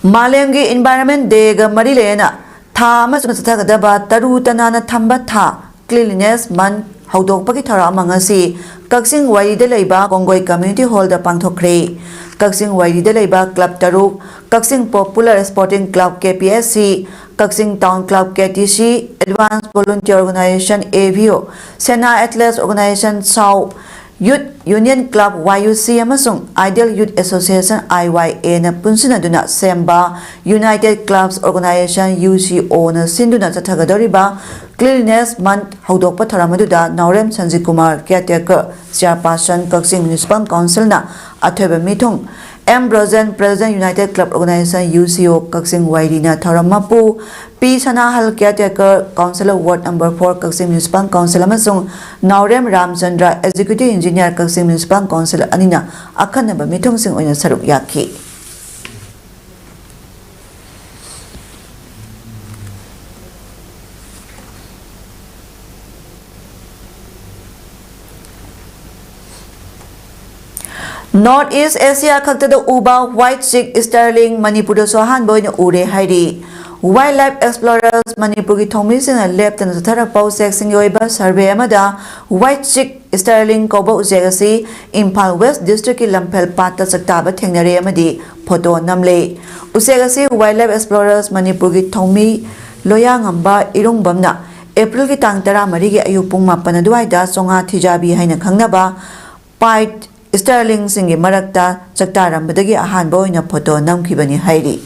ꯃꯥꯂꯦꯝꯒꯤ Environment Day ꯒ ꯃꯔꯤ ꯂꯩꯅꯅ ꯊꯥ ꯑꯃ ꯆꯨꯞꯅ ꯆꯠꯊꯒꯗꯕ ꯇꯔꯨ ꯇꯅꯥꯟꯅ ꯊꯝꯕ ꯊꯥ, Cleanliness Month, ꯍꯧꯗꯣꯛꯄꯒꯤ ꯊꯧꯔꯝ ꯑꯃ ꯉꯁꯤ ꯀꯛꯆꯤꯡ ꯋꯥꯏꯔꯤꯗ ꯂꯩꯕ ꯀꯣꯡꯒꯣꯏ Community Hall ꯗ ꯄꯥꯡꯊꯣꯛꯈ꯭ꯔꯦ꯫ ꯀꯛꯆꯤꯡ ꯋꯥꯏꯔꯤꯗ ꯂꯩꯕ club ꯇꯔꯨꯛ, ꯀꯛꯆꯤꯡ Popular Sporting Club, K P S C, Kakching Town Club, K T C, Advanced Volunteer Organization, A V O, Sena Athletes Organization, SAO, Youth Union Club, Y U C, ꯑꯃꯁꯨꯡ Ideal Youth Association, I Y A, ꯅ ꯄꯨꯟꯁꯤꯟꯅꯗꯨꯅ ꯁꯦꯝꯕ United Clubs Organization, U C O, ꯅ ꯁꯤꯟꯗꯨꯅ ꯆꯠꯊꯒꯗꯧꯔꯤꯕ Cleanliness Month ꯍꯧꯗꯣꯛꯄ ꯊꯧꯔꯝ ꯑꯗꯨꯗ ꯅꯥꯎꯔꯦꯝ ꯁꯟꯖꯤꯠ ꯀꯨꯃꯥꯔ, Caretaker, Chairperson, ꯀꯛꯆꯤꯡ Municipal Council ꯅ ꯑꯊꯣꯏꯕ ꯃꯤꯊꯨꯡ, M Brojen, President, United Club Organization, U C O, Kakching ꯋꯥꯏꯔꯤꯅ ꯊꯧꯔꯝ ꯃꯄꯨ, ꯄꯤ ꯁꯅꯥꯍꯜ, Caretaker, Councillor, Ward Number Four, ꯀꯛꯆꯤꯡ Municipal Council, ꯑꯃꯁꯨꯡ ꯅꯥꯎꯔꯦꯝ ꯔꯥꯝꯆꯟꯗ꯭ꯔ, Executive Engineer, ꯀꯛꯆꯤꯡ Municipal Council, ꯑꯅꯤꯅ ꯑꯈꯟꯅꯕ ꯃꯤꯊꯨꯡꯁꯤꯡ ꯑꯣꯏꯅ ꯁꯔꯨꯛ ꯌꯥꯈꯤ꯫ North East Asia ꯈꯛꯇꯗ ꯎꯕ White Chick Starling ꯃꯅꯤꯄꯨꯔꯗꯁꯨ ꯑꯍꯥꯟꯕ ꯑꯣꯏꯅ ꯎꯔꯦ ꯍꯥꯏꯔꯤ꯫ Wildlife Explorers ꯃꯅꯤꯄꯨꯔꯒꯤ ꯊꯧꯃꯤꯁꯤꯡꯅ ꯂꯦꯞꯇꯅ ꯆꯠꯊꯔꯛꯄ ꯎꯆꯦꯛꯁꯤꯡꯒꯤ ꯑꯣꯏꯕ survey ꯑꯃꯗ White Chick Starling ꯀꯧꯕ ꯎꯆꯦꯛ ꯑꯁꯤ ꯏꯝꯐꯥꯜ West District ꯀꯤ ꯂꯝꯐꯦꯜ ꯄꯥꯠꯇ ꯆꯥꯛꯇꯥꯕ ꯊꯦꯡꯅꯔꯦ ꯑꯃꯗꯤ photo ꯅꯝꯂꯦ꯫ ꯎꯆꯦꯛ ꯑꯁꯤ Wildlife Explorers ꯃꯅꯤꯄꯨꯔꯒꯤ ꯊꯧꯃꯤ ꯂꯣꯌꯥꯉꯝꯕ ꯏꯔꯨꯡꯕꯝꯅ April ꯒꯤ ꯇꯥꯡ ꯇꯔꯥꯃꯔꯤꯒꯤ ꯑꯌꯨꯛ ꯄꯨꯡ ꯃꯥꯄꯟ ꯑꯗꯨꯋꯥꯏꯗ ꯆꯣꯉꯥ ꯊꯤꯖꯥꯕꯤ ꯍꯥꯏꯅ ꯈꯪꯅꯕ White Starling ꯁꯤꯡꯒꯤ ꯃꯔꯛꯇ ꯆꯥꯛꯇꯥꯔꯝꯕꯗꯒꯤ ꯑꯍꯥꯟꯕ ꯑꯣꯏꯅ photo ꯅꯝꯈꯤꯕꯅꯤ ꯍꯥꯏꯔꯤ꯫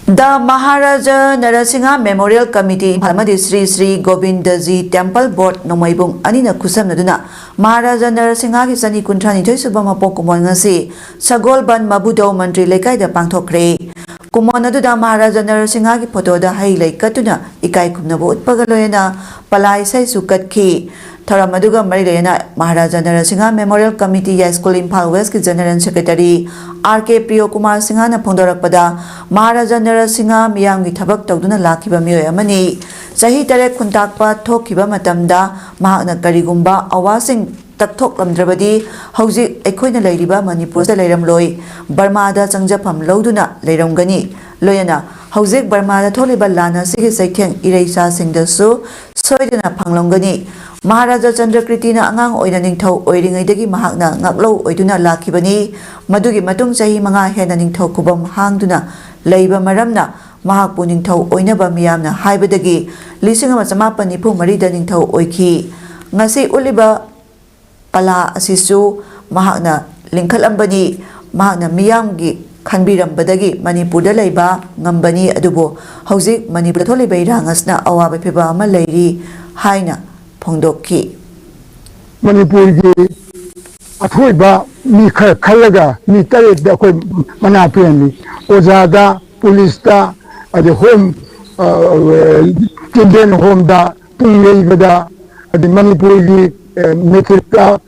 The Maharaja Narasingha Memorial Committee Imphal ꯑꯃꯗꯤ ꯁ꯭ꯔꯤ ꯁ꯭ꯔꯤ ꯒꯣꯕꯤꯟꯗꯖꯤ Temple Board ꯅꯣꯡꯃꯩꯕꯨꯡ ꯑꯅꯤꯅ ꯈꯨꯠꯁꯝꯅꯗꯨꯅ ꯃꯍꯥꯔꯥꯖꯥ ꯅꯔꯁꯤꯡꯍꯒꯤ ꯆꯅꯤ ꯀꯨꯟꯊ꯭ꯔꯥ ꯅꯤꯊꯣꯏ ꯁꯨꯕ ꯃꯄꯣꯛ ꯀꯨꯝꯑꯣꯟ ꯉꯁꯤ ꯁꯒꯣꯜꯕꯟ ꯃꯕꯨꯗꯧ ꯃꯟꯇ꯭ꯔꯤ ꯂꯩꯀꯥꯏꯗ ꯄꯥꯡꯊꯣꯛꯈ꯭ꯔꯦ꯫ ꯀꯨꯝꯑꯣꯟ ꯑꯗꯨꯗ ꯃꯍꯥꯔꯥꯖꯥ ꯅꯔꯁꯤꯡꯍꯒꯤ photo ꯗ ꯍꯩ ꯂꯩ ꯀꯠꯇꯨꯅ ꯏꯀꯥꯏ ꯈꯨꯝꯅꯕ ꯎꯠꯄꯒ ꯂꯣꯏꯅꯅ ꯄꯂꯥ ꯏꯁꯩꯁꯨ ꯀꯠꯈꯤ꯫ ꯊꯧꯔꯝ ꯑꯗꯨꯒ ꯃꯔꯤ ꯂꯩꯅꯅ Maharaja Narasingha Memorial Committee, Yaiskul, Imphal West ꯀꯤ General Secretary R K Priyo Kumar ꯁꯤꯡꯍꯅ ꯐꯣꯡꯗꯣꯔꯛꯄꯗ, ꯃꯍꯥꯔꯥꯖꯥ ꯅꯔꯁꯤꯡꯍ ꯃꯤꯌꯥꯝꯒꯤ ꯊꯕꯛ ꯇꯧꯗꯨꯅ ꯂꯥꯛꯈꯤꯕ ꯃꯤꯑꯣꯏ ꯑꯃꯅꯤ꯫ ꯆꯍꯤ ꯇꯔꯦꯠ ꯈꯨꯟꯇꯥꯛꯄ ꯊꯣꯛꯈꯤꯕ ꯃꯇꯝꯗ ꯃꯍꯥꯛꯅ ꯀꯔꯤꯒꯨꯝꯕ ꯑꯋꯥꯁꯤꯡ ꯇꯛꯊꯣꯛꯂꯝꯗ꯭ꯔꯕꯗꯤ ꯍꯧꯖꯤꯛ ꯑꯩꯈꯣꯏꯅ ꯂꯩꯔꯤꯕ ꯃꯅꯤꯄꯨꯔꯗ ꯂꯩꯔꯝꯂꯣꯏ, ꯕꯔꯃꯥꯗ ꯆꯪꯖꯐꯝ ꯂꯧꯗꯨꯅ ꯂꯩꯔꯝꯒꯅꯤ꯫ ꯂꯣꯏꯅꯅ ꯍꯧꯖꯤꯛ ꯕꯔꯃꯥꯗ ꯊꯣꯛꯂꯤꯕ ꯂꯥꯟ ꯑꯁꯤꯒꯤ ꯆꯩꯊꯦꯡ ꯏꯔꯩꯆꯥꯁꯤꯡꯗꯁꯨ ꯁꯣꯏꯗꯅ ꯐꯪꯂꯝꯒꯅꯤ꯫ ꯃꯍꯥꯔꯥꯖꯥ ꯆꯟꯗ꯭ꯔꯀ꯭ꯔꯤꯇꯤꯅ ꯑꯉꯥꯡ ꯑꯣꯏꯅ ꯅꯤꯡꯊꯧ ꯑꯣꯏꯔꯤꯉꯩꯗꯒꯤ ꯃꯍꯥꯛꯅ ꯉꯥꯛꯂꯧ ꯑꯣꯏꯗꯨꯅ ꯂꯥꯛꯈꯤꯕꯅꯤ꯫ ꯃꯗꯨꯒꯤ ꯃꯇꯨꯡ ꯆꯍꯤ ꯃꯉꯥ ꯍꯦꯟꯅ ꯅꯤꯡꯊꯧ ꯈꯨꯕꯝ ꯍꯥꯡꯗꯨꯅ ꯂꯩꯕ ꯃꯔꯝꯅ ꯃꯍꯥꯛꯄꯨ ꯅꯤꯡꯊꯧ ꯑꯣꯏꯅꯕ ꯃꯤꯌꯥꯝꯅ ꯍꯥꯏꯕꯗꯒꯤ ꯂꯤꯁꯤꯡ ꯑꯃ ꯆꯃꯥꯄꯟ ꯅꯤꯐꯨ ꯃꯔꯤꯗ ꯅꯤꯡꯊꯧ ꯑꯣꯏꯈꯤ꯫ ꯉꯁꯤ ꯎꯠꯂꯤꯕ ꯀꯂꯥ ꯑꯁꯤꯁꯨ ꯃꯍꯥꯛꯅ ꯂꯤꯡꯈꯠꯂꯝꯕꯅꯤ꯫ ꯃꯍꯥꯛꯅ ꯃꯤꯌꯥꯝꯒꯤ ꯈꯟꯕꯤꯔꯝꯕꯗꯒꯤ ꯃꯅꯤꯄꯨꯔꯗ ꯂꯩꯕ ꯉꯝꯕꯅꯤ꯫ ꯑꯗꯨꯕꯨ ꯍꯧꯖꯤꯛ ꯃꯅꯤꯄꯨꯔꯗ ꯊꯣꯛꯂꯤꯕ ꯏꯔꯥꯡ ꯑꯁꯤꯅ ꯑꯋꯥꯕ ꯐꯤꯚꯝ ꯑꯃ ꯂꯩꯔꯤ ꯍꯥꯏꯅ ꯐꯣꯡꯗꯣꯛꯈꯤ꯫ ꯃꯅꯤꯄꯨꯔꯒꯤ ꯑꯊꯣꯏꯕ ꯃꯤ ꯈꯔ ꯈꯜꯂꯒ ꯃꯤ ꯇꯔꯦꯠꯇ ꯑꯩꯈꯣꯏ ꯃꯅꯥ ꯄꯤꯔꯝꯃꯤ꯫ ꯑꯣꯖꯥꯗ, ꯄꯨꯂꯤꯁꯇ, ꯑꯗꯩ ꯍꯣꯝ, ꯑ, ꯆꯤꯜꯗ꯭ꯔꯦꯟ ꯍꯣꯝꯗ, ꯄꯨꯡ ꯌꯩꯕꯗ, ꯑꯗꯩ ꯃꯅꯤꯄꯨꯔꯒꯤ, ꯑ, ꯃꯦꯇ꯭ꯔꯤꯛꯇ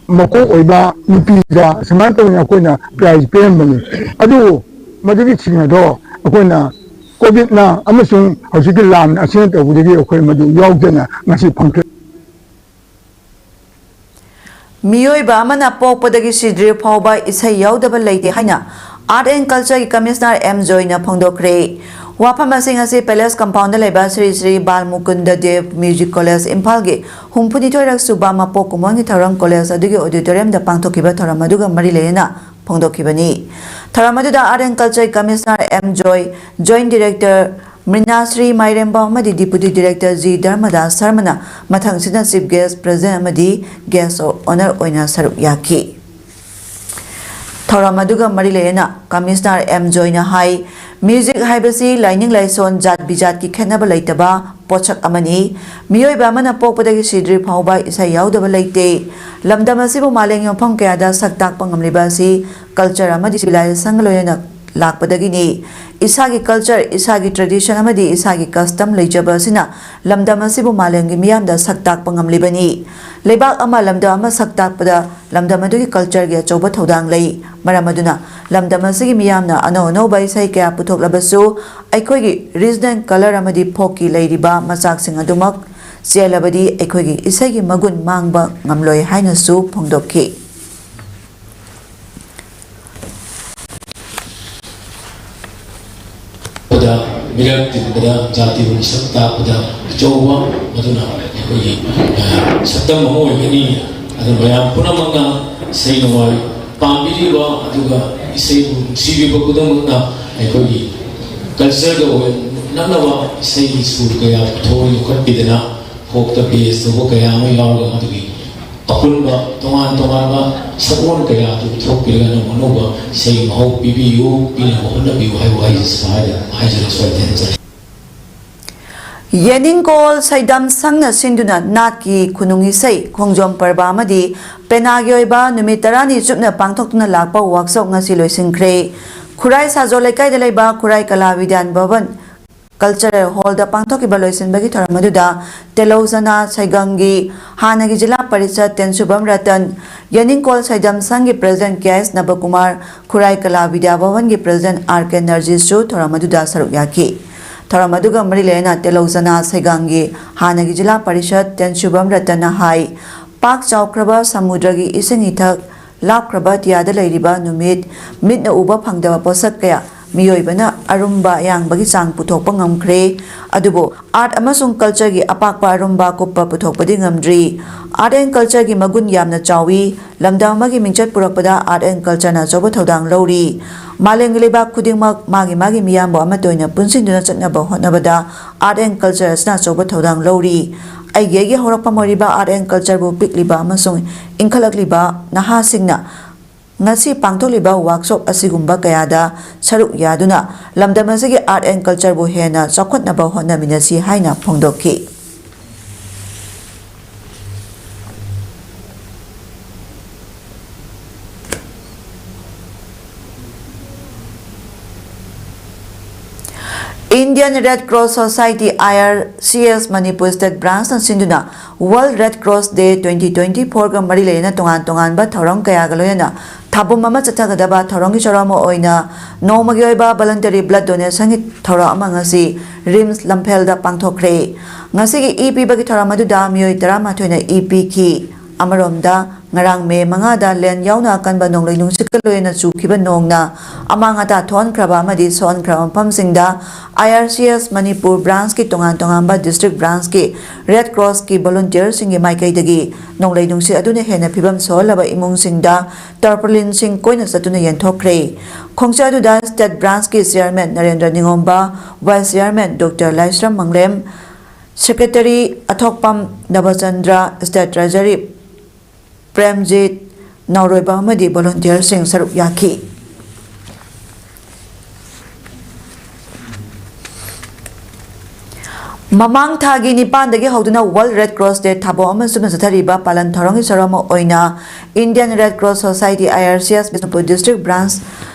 ꯃꯀꯣꯛ ꯑꯣꯏꯕ ꯅꯨꯄꯤꯗ ꯁꯨꯃꯥꯏꯅ ꯇꯧꯗꯅ ꯑꯩꯈꯣꯏꯅ ꯄ꯭ꯔꯥꯏꯖ ꯄꯤꯔꯝꯕꯅꯤ꯫ ꯑꯗꯨꯕꯨ ꯃꯗꯨꯒꯤ ꯁꯤꯡ ꯑꯗꯣ ꯑꯩꯈꯣꯏꯅ ꯀꯣꯚꯤꯗꯅ ꯑꯃꯁꯨꯡ ꯍꯧꯖꯤꯛꯀꯤ ꯂꯥꯟ ꯑꯁꯤꯅ ꯇꯧꯕꯗꯒꯤ ꯑꯩꯈꯣꯏ ꯃꯗꯨ ꯌꯥꯎꯗꯅ ꯉꯁꯤ ꯐꯪꯈ꯭ꯔꯦ꯫ ꯃꯤꯑꯣꯏꯕ ꯑꯃꯅ ꯄꯣꯛꯄꯗꯒꯤ ꯁꯤꯗ꯭ꯔꯤ ꯐꯥꯎꯕ ꯏꯁꯩ ꯌꯥꯎꯗꯕ ꯂꯩꯇꯦ ꯍꯥꯏꯅ Art and Cultureꯒꯤ Commissioner ꯑꯦꯝ ꯖꯣꯏꯅ ꯐꯣꯡꯗꯣꯛꯈ꯭ꯔꯦ꯫ ꯋꯥꯐꯝ ꯑꯁꯤ ꯉꯁꯤ Palace Compoundꯗ ꯂꯩꯕ ꯁ꯭ꯔꯤ ꯁ꯭ꯔꯤ ꯕꯥꯜ ꯃꯨꯀꯨꯟꯗ ꯗꯦꯕ Music College ꯏꯝꯐꯥꯜꯒꯤ ꯍꯨꯝꯐꯨꯅꯤꯊꯣꯏꯔꯛ ꯁꯨꯕ ꯃꯄꯣꯛ ꯀꯨꯝꯑꯣꯟꯒꯤ ꯊꯧꯔꯝ college ꯑꯗꯨꯒꯤ auditoriumꯗ ꯄꯥꯡꯊꯣꯛꯈꯤꯕ ꯊꯧꯔꯝ ꯑꯗꯨꯒ ꯃꯔꯤ ꯂꯩꯅꯅ ꯐꯣꯡꯗꯣꯛꯈꯤꯕꯅꯤ꯫ ꯊꯧꯔꯝ ꯑꯗꯨꯗ Art and Culture Commissioner M Joy, Joint Director Mrinashri Mairembam ꯑꯃꯗꯤ Deputy Director ꯖꯤ ꯙꯔꯃꯗꯥꯁ ꯁꯔꯃꯅ ꯃꯊꯪꯁꯤꯠꯅ Chief Guest, President ꯑꯃꯗꯤ Guest of Honour ꯑꯣꯏꯅ ꯁꯔꯨꯛ ꯌꯥꯈꯤ꯫ ꯊꯧꯔꯝ ꯑꯗꯨꯒ ꯃꯔꯤ ꯂꯩꯅꯅ Commissioner ꯑꯦꯝ ꯖꯣꯏꯅ ꯍꯥꯏ, music ꯍꯥꯏꯕꯁꯤ ꯂꯥꯏꯅꯤꯡ ꯂꯥꯏꯁꯣꯟ, ꯖꯥꯠ ꯕꯤꯖꯥꯠꯀꯤ ꯈꯦꯠꯅꯕ ꯂꯩꯇꯕ ꯄꯣꯠꯁꯛ ꯑꯃꯅꯤ꯫ ꯃꯤꯑꯣꯏꯕ ꯑꯃꯅ ꯄꯣꯛꯄꯗꯒꯤ ꯁꯤꯗ꯭ꯔꯤ ꯐꯥꯎꯕ ꯏꯁꯩ ꯌꯥꯎꯗꯕ ꯂꯩꯇꯦ꯫ ꯂꯝꯗꯝ ꯑꯁꯤꯕꯨ ꯃꯥꯂꯦꯝꯒꯤ ꯃꯐꯝ ꯀꯌꯥꯗ ꯁꯛ ꯇꯥꯛꯄ ꯉꯝꯂꯤꯕ ꯑꯁꯤ culture ꯑꯃꯗꯤ civilizationꯒ ꯂꯣꯏꯅꯅ ꯂꯥꯛꯄꯗꯒꯤꯅꯤ꯫ ꯏꯁꯥꯒꯤ culture, ꯏꯁꯥꯒꯤ tradition ꯑꯃꯗꯤ ꯏꯁꯥꯒꯤ custom ꯂꯩꯖꯕ ꯑꯁꯤꯅ ꯂꯝꯗꯝ ꯑꯁꯤꯕꯨ ꯃꯥꯂꯦꯝꯒꯤ ꯃꯤꯌꯥꯝꯗ ꯁꯛ ꯇꯥꯛꯄ ꯉꯝꯂꯤꯕꯅꯤ꯫ ꯂꯩꯕꯥꯛ ꯑꯃ, ꯂꯝꯗꯝ ꯑꯃ ꯁꯛ ꯇꯥꯛꯄꯗ ꯂꯝꯗꯝ ꯑꯗꯨꯒꯤ cultureꯒꯤ ꯑꯆꯧꯕ ꯊꯧꯗꯥꯡ ꯂꯩ꯫ ꯃꯔꯝ ꯑꯗꯨꯅ ꯂꯝꯗꯝ ꯑꯁꯤꯒꯤ ꯃꯤꯌꯥꯝꯅ ꯑꯅꯧ ꯑꯅꯧꯕ ꯏꯁꯩ ꯀꯌꯥ ꯄꯨꯊꯣꯛꯂꯕꯁꯨ, ꯑꯩꯈꯣꯏꯒꯤ regional colour ꯑꯃꯗꯤ folkꯀꯤ ꯂꯩꯔꯤꯕ ꯃꯆꯥꯛꯁꯤꯡ ꯑꯗꯨꯃꯛ ꯆꯦꯜꯂꯕꯗꯤ ꯑꯩꯈꯣꯏꯒꯤ ꯏꯁꯩꯒꯤ ꯃꯒꯨꯟ ꯃꯥꯡꯕ ꯉꯝꯂꯣꯏ ꯍꯥꯏꯅꯁꯨ ꯐꯣꯡꯗꯣꯛꯈꯤ꯫ ꯄꯗ, ꯃꯤꯔꯛ ꯇꯤꯟꯕꯗ, ꯖꯥꯇꯤꯕꯨ ꯃꯁꯛ ꯇꯥꯛꯄꯗ ꯑꯆꯧꯕ, ꯃꯗꯨꯅ ꯑꯩꯈꯣꯏꯒꯤ, ꯑ, ꯁꯛꯇꯝ ꯑꯃ ꯑꯣꯏꯒꯅꯤ꯫ ꯑꯗꯨ ꯃꯌꯥꯝ ꯄꯨꯝꯅꯃꯛꯅ ꯏꯁꯩ ꯅꯣꯡꯃꯥꯏ ꯄꯥꯝꯕꯤꯔꯤꯕ, ꯑꯗꯨꯒ ꯏꯁꯩꯕꯨ ꯅꯨꯡꯁꯤꯕꯤꯕ ꯈꯨꯗꯤꯡꯃꯛꯅ ꯑꯩꯈꯣꯏꯒꯤ ꯀꯜꯆꯔꯒ ꯑꯣꯏ ꯅꯛꯅꯕ ꯏꯁꯩꯒꯤ ꯁꯨꯔ ꯀꯌꯥ ꯄꯨꯊꯣꯛꯑ ꯌꯣꯛꯈꯠꯄꯤꯗꯅ ꯐꯣꯛꯇ ꯕꯦꯁ ꯇꯧꯕ ꯀꯌꯥ ꯑꯃ ꯌꯥꯎꯔꯒ ꯃꯗꯨꯒꯤ ꯑꯄꯨꯟꯕ ꯇꯣꯉꯥꯟ ꯇꯣꯉꯥꯟꯕ ꯁꯛꯂꯣꯟ ꯀꯌꯥ ꯑꯗꯨ ꯄꯨꯊꯣꯛꯄꯤꯔꯒ ꯑꯅꯧ ꯑꯅꯧꯕ ꯏꯁꯩ ꯃꯍꯥꯎ ꯄꯤꯕꯤꯌꯨ, ꯄꯤꯅꯕ ꯍꯣꯠꯅꯕꯤꯌꯨ ꯍꯥꯏꯕ ꯋꯥꯍꯩꯁꯤ ꯁꯤꯗ ꯍꯥꯏꯖ-, ꯍꯥꯏꯖꯔꯛꯄ ꯊꯦꯡꯅꯖꯔꯤ꯫ ꯌꯦꯅꯤꯡꯀꯣꯜ ꯁꯩꯗꯝ ꯁꯪꯅ ꯁꯤꯟꯗꯨꯅ ꯅꯥꯠꯀꯤ ꯈꯨꯅꯨꯡ ꯏꯁꯩ, ꯈꯣꯡꯖꯣꯝ ꯄꯔꯕ ꯑꯃꯗꯤ ꯄꯦꯅꯥꯒꯤ ꯑꯣꯏꯕ ꯅꯨꯃꯤꯠ ꯇꯔꯥꯅꯤ ꯆꯨꯞꯅ ꯄꯥꯡꯊꯣꯛꯇꯨꯅ ꯂꯥꯛꯄ ꯋꯥꯛꯁꯣꯞ ꯉꯁꯤ ꯂꯣꯏꯁꯤꯟꯈ꯭ꯔꯦ꯫ ꯈꯨꯔꯥꯏ ꯁꯥꯖꯣ ꯂꯩꯀꯥꯏꯗ ꯂꯩꯕ ꯈꯨꯔꯥꯏ ꯀꯂꯥ ꯕꯤꯗ꯭ꯌꯥꯟ ꯚꯕꯟ ꯀꯜꯆꯔꯦꯜ ꯍꯣꯜꯗ ꯄꯥꯡꯊꯣꯛꯈꯤꯕ ꯂꯣꯏꯁꯤꯟꯕꯒꯤ ꯊꯧꯔꯝ ꯑꯗꯨꯗ ꯇꯦꯂꯧꯖꯅꯥ ꯁꯩꯒꯪꯒꯤ ꯍꯥꯟꯅꯒꯤ ꯖꯤꯂꯥ ꯄꯔꯤꯁꯠ ꯇꯦꯟꯁꯨꯕꯝ ꯔꯇꯟ, ꯌꯦꯅꯤꯡꯀꯣꯜ ꯁꯩꯗꯝ ꯁꯪꯒꯤ ꯄ꯭ꯔꯦꯁꯤꯗꯦꯟꯠ ꯀꯦ ꯑꯦꯁ ꯅꯕꯀꯨꯃꯥꯔ, ꯈꯨꯔꯥꯏ ꯀꯂꯥ ꯕꯤꯗ꯭ꯌꯥ ꯚꯕꯟꯒꯤ ꯄ꯭ꯔꯦꯁꯤꯗꯦꯟꯠ ꯑꯥꯔ ꯀꯦ ꯅꯔꯖꯤꯁꯁꯨ ꯊꯧꯔꯝ ꯑꯗꯨꯗ ꯁꯔꯨꯛ ꯌꯥꯈꯤ꯫ ꯊꯧꯔꯝ ꯑꯗꯨꯒ ꯃꯔꯤ ꯂꯩꯅꯅ ꯇꯦꯂꯧꯖꯅꯥ ꯁꯩꯒꯪꯒꯤ ꯍꯥꯟꯅꯒꯤ ꯖꯤꯂꯥ ꯄꯔꯤꯁꯠ ꯇꯦꯟꯁꯨꯕꯝ ꯔꯇꯟꯅ ꯍꯥꯏ, ꯄꯥꯛ ꯆꯥꯎꯈ꯭ꯔꯕ ꯁꯃꯨꯗ꯭ꯔꯒꯤ ꯏꯁꯤꯡ ꯏꯊꯛ ꯂꯥꯞꯈ꯭ꯔꯕ ꯑꯇꯤꯌꯥꯗ ꯂꯩꯔꯤꯕ ꯅꯨꯃꯤꯠ, ꯃꯤꯠꯅ ꯎꯕ ꯐꯪꯗꯕ ꯄꯣꯠꯁꯛ ꯀꯌꯥ, ꯃꯤꯑꯣꯏꯕꯅ ꯑꯔꯨꯝꯕ ꯌꯥꯡꯕꯒꯤ ꯆꯥꯡ ꯄꯨꯊꯣꯛꯄ ꯉꯝꯈ꯭ꯔꯦ꯫ ꯑꯗꯨꯕꯨ ꯑꯥꯔꯠ ꯑꯃꯁꯨꯡ ꯀꯜꯆꯔꯒꯤ ꯑꯄꯥꯛꯄ ꯑꯔꯨꯝꯕ ꯀꯨꯞꯄ ꯄꯨꯊꯣꯛꯄꯗꯤ ꯉꯝꯗ꯭ꯔꯤ꯫ ꯑꯥꯔꯠ ꯑꯦꯟ ꯀꯜꯆꯔꯒꯤ ꯃꯒꯨꯟ ꯌꯥꯝꯅ ꯆꯥꯎꯏ꯫ ꯂꯝꯗꯝ ꯑꯃꯒꯤ ꯃꯤꯡꯆꯠ ꯄꯨꯔꯛꯄꯗ ꯑꯥꯔꯠ ꯑꯦꯟ ꯀꯜꯆꯔꯅ ꯑꯆꯧꯕ ꯊꯧꯗꯥꯡ ꯂꯧꯔꯤ꯫ ꯃꯥꯂꯦꯝꯒꯤ ꯂꯩꯕꯥꯛ ꯈꯨꯗꯤꯡꯃꯛ ꯃꯥꯒꯤ ꯃꯥꯒꯤ ꯃꯤꯌꯥꯝꯕꯨ ꯑꯃꯠꯇ ꯑꯣꯏꯅ ꯄꯨꯟꯁꯤꯟꯗꯨꯅ ꯆꯠꯅꯕ ꯍꯣꯠꯅꯕꯗ ꯑꯥꯔꯠ ꯑꯦꯟ ꯀꯜꯆꯔ ꯑꯁꯤꯅ ꯑꯆꯧꯕ ꯊꯧꯗꯥꯡ ꯂꯧꯔꯤ꯫ ꯑꯩꯒꯤ ꯑꯩꯒꯤ ꯍꯧꯔꯛꯐꯝ ꯑꯣꯏꯔꯤꯕ ꯑꯥꯔꯠ ꯑꯦꯟ ꯀꯜꯆꯔꯕꯨ ꯄꯤꯛꯂꯤꯕ ꯑꯃꯁꯨꯡ ꯏꯟꯈꯠꯂꯛꯂꯤꯕ ꯅꯍꯥꯁꯤꯡꯅ ꯉꯁꯤ ꯄꯥꯡꯊꯣꯛꯂꯤꯕ ꯋꯥꯛꯁꯣꯞ ꯑꯁꯤꯒꯨꯝꯕ ꯀꯌꯥꯗ ꯁꯔꯨꯛ ꯌꯥꯗꯨꯅ ꯂꯝꯗꯝ ꯑꯁꯤꯒꯤ ꯑꯥꯔꯠ ꯑꯦꯟ ꯀꯜꯆꯔꯕꯨ ꯍꯦꯟꯅ ꯆꯥꯎꯈꯠꯅꯕ ꯍꯣꯠꯅꯃꯤꯟꯅꯁꯤ ꯍꯥꯏꯅ ꯐꯣꯡꯗꯣꯛꯈꯤ꯫ Indian Red Cross Society, I R C S, Manipur State Branch ꯅ ꯁꯤꯟꯗꯨꯅ World Red Cross Day twenty twenty-four ꯒ ꯃꯔꯤ ꯂꯩꯅꯅ ꯇꯣꯉꯥꯟ ꯇꯣꯉꯥꯟꯕ ꯊꯧꯔꯝ ꯀꯌꯥꯒ ꯂꯣꯏꯅꯅ ꯊꯥꯕꯨꯝ ꯑꯃ ꯆꯠꯊꯒꯗꯕ ꯊꯧꯔꯝꯒꯤ ꯆꯩꯔꯥꯎ ꯑꯃ ꯑꯣꯏꯅ ꯅꯣꯡꯃꯒꯤ ꯑꯣꯏꯕ voluntary blood donation ꯒꯤ ꯊꯧꯔꯝ ꯑꯃ ꯉꯁꯤ ꯔꯤꯝꯁ ꯂꯝꯐꯦꯜꯗ ꯄꯥꯡꯊꯣꯛꯈ꯭ꯔꯦ꯫ ꯉꯁꯤꯒꯤ ꯏ ꯄꯤꯕꯒꯤ ꯊꯧꯔꯝ ꯑꯗꯨꯗ ꯃꯤꯑꯣꯏ ꯇꯔꯥꯃꯥꯊꯣꯏꯅ ꯏ ꯄꯤꯈꯤ꯫ ꯑꯃꯔꯣꯝꯗ, ꯉꯔꯥꯡ ꯃꯦ ꯃꯉꯥꯗ ꯂꯦꯟ ꯌꯥꯎꯅ ꯑꯀꯟꯕ ꯅꯣꯡꯂꯩ ꯅꯨꯡꯁꯤꯠꯀ ꯂꯣꯏꯅꯅ ꯆꯨꯈꯤꯕ ꯅꯣꯡꯅ ꯑꯃꯥꯡ ꯑꯇꯥ ꯊꯣꯛꯍꯟꯈ꯭ꯔꯕ ꯑꯃꯗꯤ ꯁꯣꯛꯍꯟꯈ꯭ꯔꯕ ꯃꯐꯝꯁꯤꯡꯗ I R C S Manipur branchꯀꯤ ꯇꯣꯉꯥꯟ ꯇꯣꯉꯥꯟꯕ district branchꯀꯤ Red Crossꯀꯤ volunteerꯁꯤꯡꯒꯤ ꯃꯥꯏꯀꯩꯗꯒꯤ ꯅꯣꯡꯂꯩ ꯅꯨꯡꯁꯤꯠ ꯑꯗꯨꯅ ꯍꯦꯟꯅ ꯐꯤꯕꯝ ꯁꯣꯛꯍꯜꯂꯕ ꯏꯃꯨꯡꯁꯤꯡꯗ tarpaulinꯁꯤꯡ ꯀꯣꯏꯅ ꯆꯠꯇꯨꯅ ꯌꯦꯟꯊꯣꯛꯈ꯭ꯔꯦ꯫ ꯈꯣꯡꯆꯠ ꯑꯗꯨꯗ state branchꯀꯤ chairman Narendra ꯅꯤꯉꯣꯝꯕ, vice chairman Doctor ꯂꯥꯏꯁ꯭ꯔꯝ ꯃꯪꯂꯦꯝ, secretary ꯑꯊꯣꯛꯄꯝ ꯅꯕꯆꯟꯗ꯭ꯔ, state treasury ꯄ꯭ꯔꯦꯝꯖꯤꯠ, ꯅꯥꯎꯔꯣꯏꯕ ꯑꯃꯗꯤ volunteerꯁꯤꯡ ꯁꯔꯨꯛ ꯌꯥꯈꯤ꯫ ꯃꯃꯥꯡ ꯊꯥꯒꯤ ꯅꯤꯄꯥꯟꯗꯒꯤ ꯍꯧꯗꯨꯅ World Red Cross Day ꯊꯥꯕꯣꯛ ꯑꯃ ꯆꯨꯞꯅ ꯆꯠꯊꯔꯤꯕ ꯄꯥꯂꯟ ꯊꯧꯔꯝꯒꯤ ꯁꯔꯨꯛ ꯑꯃ ꯑꯣꯏꯅ Indian Red Cross Society, I R C S, Bishnupur district branch